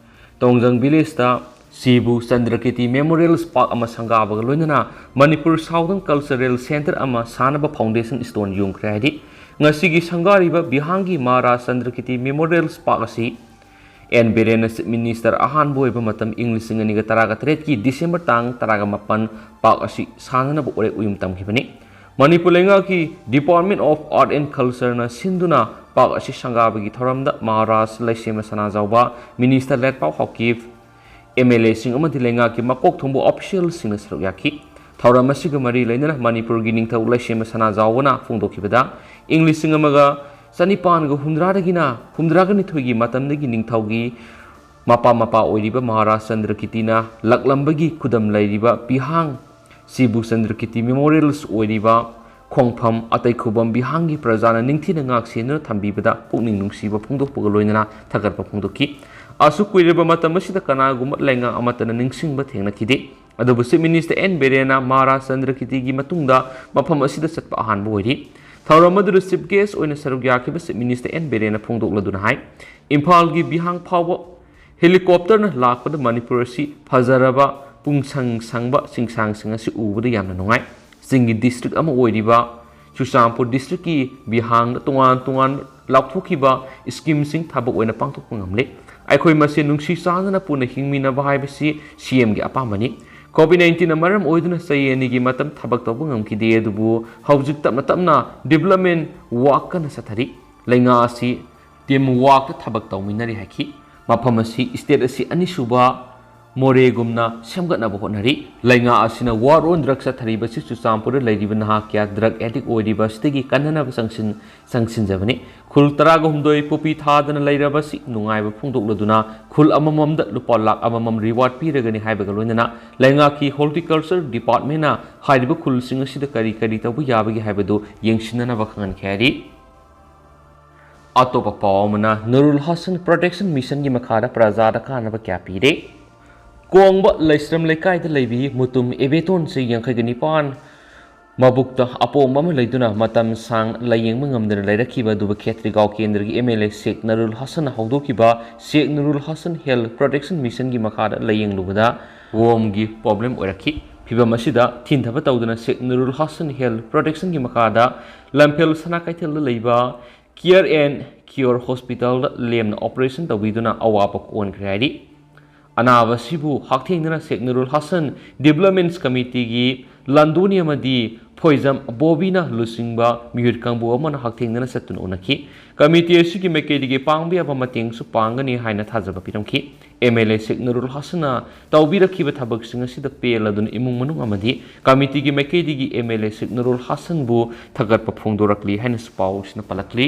ꯇꯣꯡꯖꯪ ꯚꯤꯂꯦꯖꯇ ꯁꯤꯕꯨ ꯆꯟꯗ꯭ꯔꯀꯤꯇꯤ ꯃꯦꯃꯣꯔꯤꯌꯦꯜ ꯄꯥꯔꯛ ꯑꯃ ꯁꯪꯒꯥꯕꯒ ꯂꯣꯏꯅꯅ ꯃꯅꯤꯄꯨꯔ ꯁꯥꯎꯗꯔꯟ ꯀꯜꯆꯔꯦꯜ ꯁꯦꯟꯇꯔ ꯑꯃ ꯁꯥꯅꯕ ꯐꯥꯎꯟꯗꯦꯁꯟ ꯁ꯭ꯇꯣꯟ ꯌꯨꯡꯈ꯭ꯔꯦ ꯍꯥꯏꯔꯤ꯫ ꯉꯁꯤꯒꯤ ꯁꯪꯒꯥꯔꯤꯕ ꯕꯤꯍꯥꯡꯒꯤ ꯃꯍꯥꯔꯥꯖ ꯆꯟꯗ꯭ꯔꯀꯤꯇꯤ ꯃꯦꯃꯣꯔꯤꯌꯦꯜ ꯄꯥꯔꯛ ꯑꯁꯤ ꯑꯦꯟ ꯕꯤꯔꯦꯟꯅ ꯆꯤꯐ ꯃꯤꯅꯤꯁꯇꯔ ꯑꯍꯥꯟꯕ ꯑꯣꯏꯕ ꯃꯇꯝ ꯏꯪ ꯂꯤꯁꯤꯡ ꯑꯅꯤꯒ ꯇꯔꯥꯒ ꯇꯔꯦꯠꯀꯤ ꯗꯤꯁꯦꯝꯕꯔ ꯇꯥꯡ ꯇꯔꯥꯒ ꯃꯥꯄꯟ ꯄꯥꯔꯛ ꯑꯁꯤ ꯁꯥꯅꯅꯕ ꯋꯥꯔꯦꯞ ꯎꯌꯨꯝ ꯇꯝꯈꯤꯕꯅꯤ꯫ ꯃꯅꯤꯄꯨꯔ ꯂꯩꯉꯥꯛꯀꯤ Department of Art and Cultureꯅ ꯁꯤꯟꯗꯨꯅ ꯄꯥꯔꯛ ꯑꯁꯤ ꯁꯪꯒꯥꯕꯒꯤ ꯊꯧꯔꯝꯗ ꯃꯍꯥꯔꯥꯖ ꯂꯩꯁꯦꯝꯕ ꯁꯅꯥꯖꯥꯎꯕ, ꯃꯤꯅꯤꯁꯇꯔ ꯂꯦꯠꯄꯥꯎ ꯍꯥꯎꯀꯤꯞ, ꯑꯦꯝ ꯑꯦꯜ ꯑꯦꯁꯤꯡ ꯑꯃꯗꯤ ꯂꯩꯉꯥꯛꯀꯤ ꯃꯀꯣꯛ ꯊꯣꯡꯕ ꯑꯣꯐꯤꯁꯤꯌꯦꯜꯁꯤꯡꯅ ꯁꯔꯨꯛ ꯌꯥꯈꯤ꯫ ꯊꯧꯔꯝ ꯑꯁꯤꯒ ꯃꯔꯤ ꯂꯩꯅꯅ ꯃꯅꯤꯄꯨꯔꯒꯤ ꯅꯤꯡꯊꯧ ꯂꯩꯁꯦꯝꯕ ꯁꯅꯥꯖꯥꯎꯕꯅ ꯐꯣꯡꯗꯣꯛꯈꯤꯕꯗ, ꯏꯪ ꯂꯤꯁꯤꯡ ꯑꯃꯒ ꯆꯅꯤꯄꯥꯟꯒ ꯍꯨꯝꯗ꯭ꯔꯥꯗꯒꯤꯅ ꯍꯨꯝꯗ꯭ꯔꯥꯒ ꯅꯤꯊꯣꯏꯒꯤ ꯃꯇꯝꯗꯒꯤ ꯅꯤꯡꯊꯧꯒꯤ ꯃꯄꯥ ꯃꯄꯥ ꯑꯣꯏꯔꯤꯕ ꯃꯍꯥꯔꯥꯖ ꯆꯟꯗ꯭ꯔꯀꯤꯇꯤꯅ ꯂꯥꯛꯂꯝꯕꯒꯤ ꯈꯨꯗꯝ ꯂꯩꯔꯤꯕ ꯕꯤꯍꯥꯡ ꯁꯤꯕꯨ ꯆꯟꯗ꯭ꯔꯀꯤꯇꯤ ꯃꯦꯃꯣꯔꯤꯌꯦꯜꯁ ꯑꯣꯏꯔꯤꯕ ꯈꯣꯡꯐꯝ ꯑꯇꯩ ꯈꯨꯕꯝ ꯕꯤꯍꯥꯡꯒꯤ ꯄ꯭ꯔꯖꯥꯅ ꯅꯤꯡꯊꯤꯅ ꯉꯥꯛ ꯁꯦꯟꯗꯨꯅ ꯊꯝꯕꯤꯕꯗ ꯄꯨꯛꯅꯤꯡ ꯅꯨꯡꯁꯤꯕ ꯐꯣꯡꯗꯣꯛꯄꯒ ꯂꯣꯏꯅꯅ ꯊꯥꯒꯠꯄ ꯐꯣꯡꯗꯣꯛꯈꯤ꯫ ꯑꯁꯨꯛ ꯀꯨꯏꯔꯕ ꯃꯇꯝ ꯑꯁꯤꯗ ꯀꯅꯥꯒꯨꯝꯕ ꯂꯩꯉꯥꯛ ꯑꯃꯠꯇꯅ ꯅꯤꯡꯁꯤꯡꯕ ꯊꯦꯡꯅꯈꯤꯗꯦ꯫ ꯑꯗꯨꯕꯨ ꯆꯤꯐ ꯃꯤꯅꯤꯁꯇꯔ ꯑꯦꯟ ꯕꯤꯔꯦꯟꯅ ꯃꯍꯥꯔꯥꯖ ꯆꯟꯗ꯭ꯔꯀꯤꯇꯤꯒꯤ ꯃꯇꯨꯡꯗ ꯃꯐꯝ ꯑꯁꯤꯗ ꯆꯠꯄ ꯑꯍꯥꯟꯕ ꯑꯣꯏꯔꯤ꯫ ꯊꯧꯔꯝ ꯑꯗꯨꯗ ꯆꯤꯐ ꯒꯦꯁ ꯑꯣꯏꯅ ꯁꯔꯨꯛ ꯌꯥꯈꯤꯕ ꯆꯤꯐ ꯃꯤꯅꯤꯁꯇꯔ ꯑꯦꯟ ꯕꯤꯔꯦꯟꯅ ꯐꯣꯡꯗꯣꯛꯂꯗꯨꯅ ꯍꯥꯏ, ꯏꯝꯐꯥꯜꯒꯤ ꯕꯤꯍꯥꯡ ꯐꯥꯎꯕ ꯍꯦꯂꯤꯀꯣꯞꯇꯔꯅ ꯂꯥꯛꯄꯗ ꯃꯅꯤꯄꯨꯔ ꯑꯁꯤ ꯐꯖꯔꯕ ꯄꯨꯡꯁꯪ ꯁꯪꯕ ꯆꯤꯡꯁꯥꯡꯁꯤꯡ ꯑꯁꯤ ꯎꯕꯗ ꯌꯥꯝꯅ ꯅꯨꯡꯉꯥꯏ꯫ ꯆꯤꯡꯒꯤ ꯗꯤꯁꯇ꯭ꯔꯤꯛ ꯑꯃ ꯑꯣꯏꯔꯤꯕ ꯆꯨꯔꯆꯥꯟꯄꯨꯔ ꯗꯤꯁꯇ꯭ꯔꯤꯛꯀꯤ ꯕꯤꯍꯥꯡꯗ ꯇꯣꯉꯥꯟ ꯇꯣꯉꯥꯟ ꯂꯥꯎꯊꯣꯛꯈꯤꯕ ꯁ꯭ꯀꯤꯝꯁꯤꯡ ꯊꯕꯛ ꯑꯣꯏꯅ ꯄꯥꯡꯊꯣꯛꯄ ꯉꯝꯂꯦ꯫ ꯑꯩꯈꯣꯏ ꯃꯁꯦꯟ ꯅꯨꯡꯁꯤ ꯆꯥꯟꯅꯅ ꯄꯨꯟꯅ ꯍꯤꯡꯃꯤꯟꯅꯕ ꯍꯥꯏꯕꯁꯤ ꯁꯤ ꯑꯦꯝꯒꯤ ꯑꯄꯥꯝꯕꯅꯤ꯫ ꯀꯣꯚꯤꯗ ꯅꯥꯏꯟꯇꯤꯟꯅ ꯃꯔꯝ ꯑꯣꯏꯗꯨꯅ ꯆꯍꯤ ꯑꯅꯤꯒꯤ ꯃꯇꯝ ꯊꯕꯛ ꯇꯧꯕ ꯉꯝꯈꯤꯗꯦ, ꯑꯗꯨꯕꯨ ꯍꯧꯖꯤꯛ ꯇꯞꯅ ꯇꯞꯅ ꯗꯤꯕꯂꯞꯃꯦꯟ ꯋꯥꯛ ꯀꯟꯅ ꯆꯠꯊꯔꯤ꯫ ꯂꯩꯉꯥꯛ ꯑꯁꯤ ꯇꯤꯝ ꯋꯥꯛꯇ ꯊꯕꯛ ꯇꯧꯃꯤꯟꯅꯔꯤ ꯍꯥꯏꯈꯤ꯫ ꯃꯐꯝ ꯑꯁꯤ ꯁ꯭ꯇꯦꯠ ꯑꯁꯤ ꯑꯅꯤꯁꯨꯕ ꯃꯣꯔꯦꯒꯨꯝꯅ ꯁꯦꯝꯒꯠꯅꯕ ꯍꯣꯠꯅꯔꯤ꯫ ꯂꯩꯉꯥꯛ ꯑꯁꯤꯅ war on drugs ꯆꯠꯊꯔꯤꯕꯁꯤ ꯆꯨꯔꯆꯥꯟꯄꯨꯔꯗ ꯂꯩꯔꯤꯕ ꯅꯍꯥ ꯀꯌꯥ ꯗ꯭ꯔꯒ ꯑꯦꯗꯤꯛ ꯑꯣꯏꯔꯤꯕ ꯑꯁꯤꯗꯒꯤ ꯀꯟꯅꯅꯕ ꯆꯪꯁꯤꯟ-, ꯆꯪꯁꯤꯟꯖꯕꯅꯤ꯫ ꯈꯨꯜ ꯇꯔꯥꯒ ꯍꯨꯝꯗꯣꯏ ꯄꯣꯄꯤ ꯊꯥꯗꯅ ꯂꯩꯔꯕꯁꯤ ꯅꯨꯡꯉꯥꯏꯕ ꯐꯣꯡꯗꯣꯛꯂꯗꯨꯅ ꯈꯨꯜ ꯑꯃꯃꯝꯗ ꯂꯨꯄꯥ ꯂꯥꯈ ꯑꯃꯃꯝ ꯔꯤꯋꯥꯔꯗ ꯄꯤꯔꯒꯅꯤ ꯍꯥꯏꯕꯒ ꯂꯣꯏꯅꯅ ꯂꯩꯉꯥꯛꯀꯤ ꯍꯣꯔꯇꯤꯀꯜꯆꯔ ꯗꯤꯄꯥꯔꯠꯃꯦꯟꯅ ꯍꯥꯏꯔꯤꯕ ꯈꯨꯜꯁꯤꯡ ꯑꯁꯤꯗ ꯀꯔꯤ ꯀꯔꯤ ꯇꯧꯕ ꯌꯥꯕꯒꯦ ꯍꯥꯏꯕꯗꯨ ꯌꯦꯡꯁꯤꯟꯅꯅꯕ ꯈꯪꯍꯟꯈꯤ ꯍꯥꯏꯔꯤ꯫ ꯑꯇꯣꯞꯄ ꯄꯥꯎ ꯑꯃꯅ, ꯅꯨꯔꯨꯜ ꯍꯁꯟ ꯄ꯭ꯔꯣꯇꯦꯛꯁꯟ ꯃꯤꯁꯟꯒꯤ ꯃꯈꯥꯗ ꯄ꯭ꯔꯖꯥꯗ ꯀꯥꯟꯅꯕ ꯀꯌꯥ ꯄꯤꯔꯦ? ꯀꯣꯡꯕ ꯂꯩꯁ꯭ꯔꯝ ꯂꯩꯀꯥꯏꯗ ꯂꯩꯕꯤ ꯃꯨꯇꯨꯝ ꯑꯦꯕꯦꯇꯣꯟꯁꯤ ꯌꯥꯡꯈꯩꯒ ꯅꯤꯄꯥꯟ ꯃꯕꯨꯛꯇ ꯑꯄꯣꯝꯕ ꯑꯃ ꯂꯩꯗꯨꯅ ꯃꯇꯝ ꯁꯥꯡꯅ ꯂꯥꯌꯦꯡꯕ ꯉꯝꯗꯅ ꯂꯩꯔꯛꯈꯤꯕ ꯑꯗꯨꯕꯨ ꯈꯦꯇ꯭ꯔꯤꯒꯥꯎ ꯀꯦꯟꯗ꯭ꯔꯒꯤ M L A Sheikh Nurul ꯍꯁꯟꯅ ꯍꯧꯗꯣꯛꯈꯤꯕ ꯁꯦꯛ ꯅꯔꯨꯜ ꯍꯁꯟ ꯍꯦꯜꯊ ꯄ꯭ꯔꯣꯇꯦꯛꯁꯟ ꯃꯤꯁꯟꯒꯤ ꯃꯈꯥꯗ ꯂꯥꯌꯦꯡꯂꯨꯕꯗ ꯋꯣꯝꯒꯤ ꯄ꯭ꯔꯣꯕ꯭ꯂꯦꯝ ꯑꯣꯏꯔꯛꯈꯤ꯫ ꯐꯤꯚꯝ ꯑꯁꯤꯗ ꯊꯤꯟꯊꯕ ꯇꯧꯗꯨꯅ ꯁꯦꯛ ꯅꯨꯔꯨꯜ ꯍꯥꯁꯟ ꯍꯦꯜꯊ ꯄ꯭ꯔꯣꯇꯦꯛꯁꯟꯒꯤ ꯃꯈꯥꯗ ꯂꯝꯐꯦꯜ ꯁꯅꯥ ꯀꯩꯊꯦꯜꯗ ꯂꯩꯕ ꯀꯤꯌꯔ ꯑꯦꯟ ꯀ꯭ꯌꯣꯔ ꯍꯣꯁꯄꯤꯇꯥꯜꯗ ꯂꯦꯝꯅ ꯑꯣꯄꯔꯦꯁꯟ ꯇꯧꯕꯤꯗꯨꯅ ꯑꯋꯥꯕ ꯀꯣꯟꯈ꯭ꯔꯦ ꯍꯥꯏꯔꯤ꯫ ꯑꯅꯥꯕ ꯑꯁꯤꯕꯨ ꯍꯛꯊꯦꯡꯅꯅ ꯁꯦꯛ ꯅꯨꯔꯨꯜ ꯍꯥꯁꯟ ꯗꯤꯕ꯭ꯂꯞꯃꯦꯟꯠꯁ ꯀꯃꯤꯇꯤꯒꯤ ꯂꯥꯟꯗꯣꯅꯤ ꯑꯃꯗꯤ ꯐꯣꯏꯖꯝ ꯕꯣꯕꯤꯅ ꯂꯨꯆꯤꯡꯕ ꯃꯤꯍꯨꯠ ꯀꯥꯡꯕꯨ ꯑꯃꯅ ꯍꯛꯊꯦꯡꯅꯅ ꯆꯠꯇꯨꯅ ꯎꯅꯈꯤ꯫ ꯀꯃꯤꯇꯤ ꯑꯁꯤꯒꯤ ꯃꯥꯏꯀꯩꯗꯒꯤ ꯄꯥꯡꯕ ꯌꯥꯕ ꯃꯇꯦꯡꯁꯨ ꯄꯥꯡꯒꯅꯤ ꯍꯥꯏꯅ ꯊꯥꯖꯕ ꯄꯤꯔꯝꯈꯤ꯫ ꯑꯦꯝ ꯑꯦꯜ ꯑꯦ ꯁꯦꯛ ꯅꯨꯔꯨꯜ ꯍꯥꯁꯟꯅ ꯇꯧꯕꯤꯔꯛꯈꯤꯕ ꯊꯕꯛꯁꯤꯡ ꯑꯁꯤꯗ ꯄꯦꯜꯂꯗꯨꯅ ꯏꯃꯨꯡ ꯃꯅꯨꯡ ꯑꯃꯗꯤ ꯀꯃꯤꯇꯤꯒꯤ ꯃꯥꯏꯀꯩꯗꯒꯤ ꯑꯦꯝ ꯑꯦꯜ ꯑꯦ ꯁꯦꯛ ꯅꯨꯔꯨꯜ ꯍꯥꯁꯟꯕꯨ ꯊꯥꯒꯠꯄ ꯐꯣꯡꯗꯣꯔꯛꯂꯤ ꯍꯥꯏꯅꯁꯨ ꯄꯥꯎ ꯑꯁꯤꯅ ꯄꯜꯂꯛꯂꯤ꯫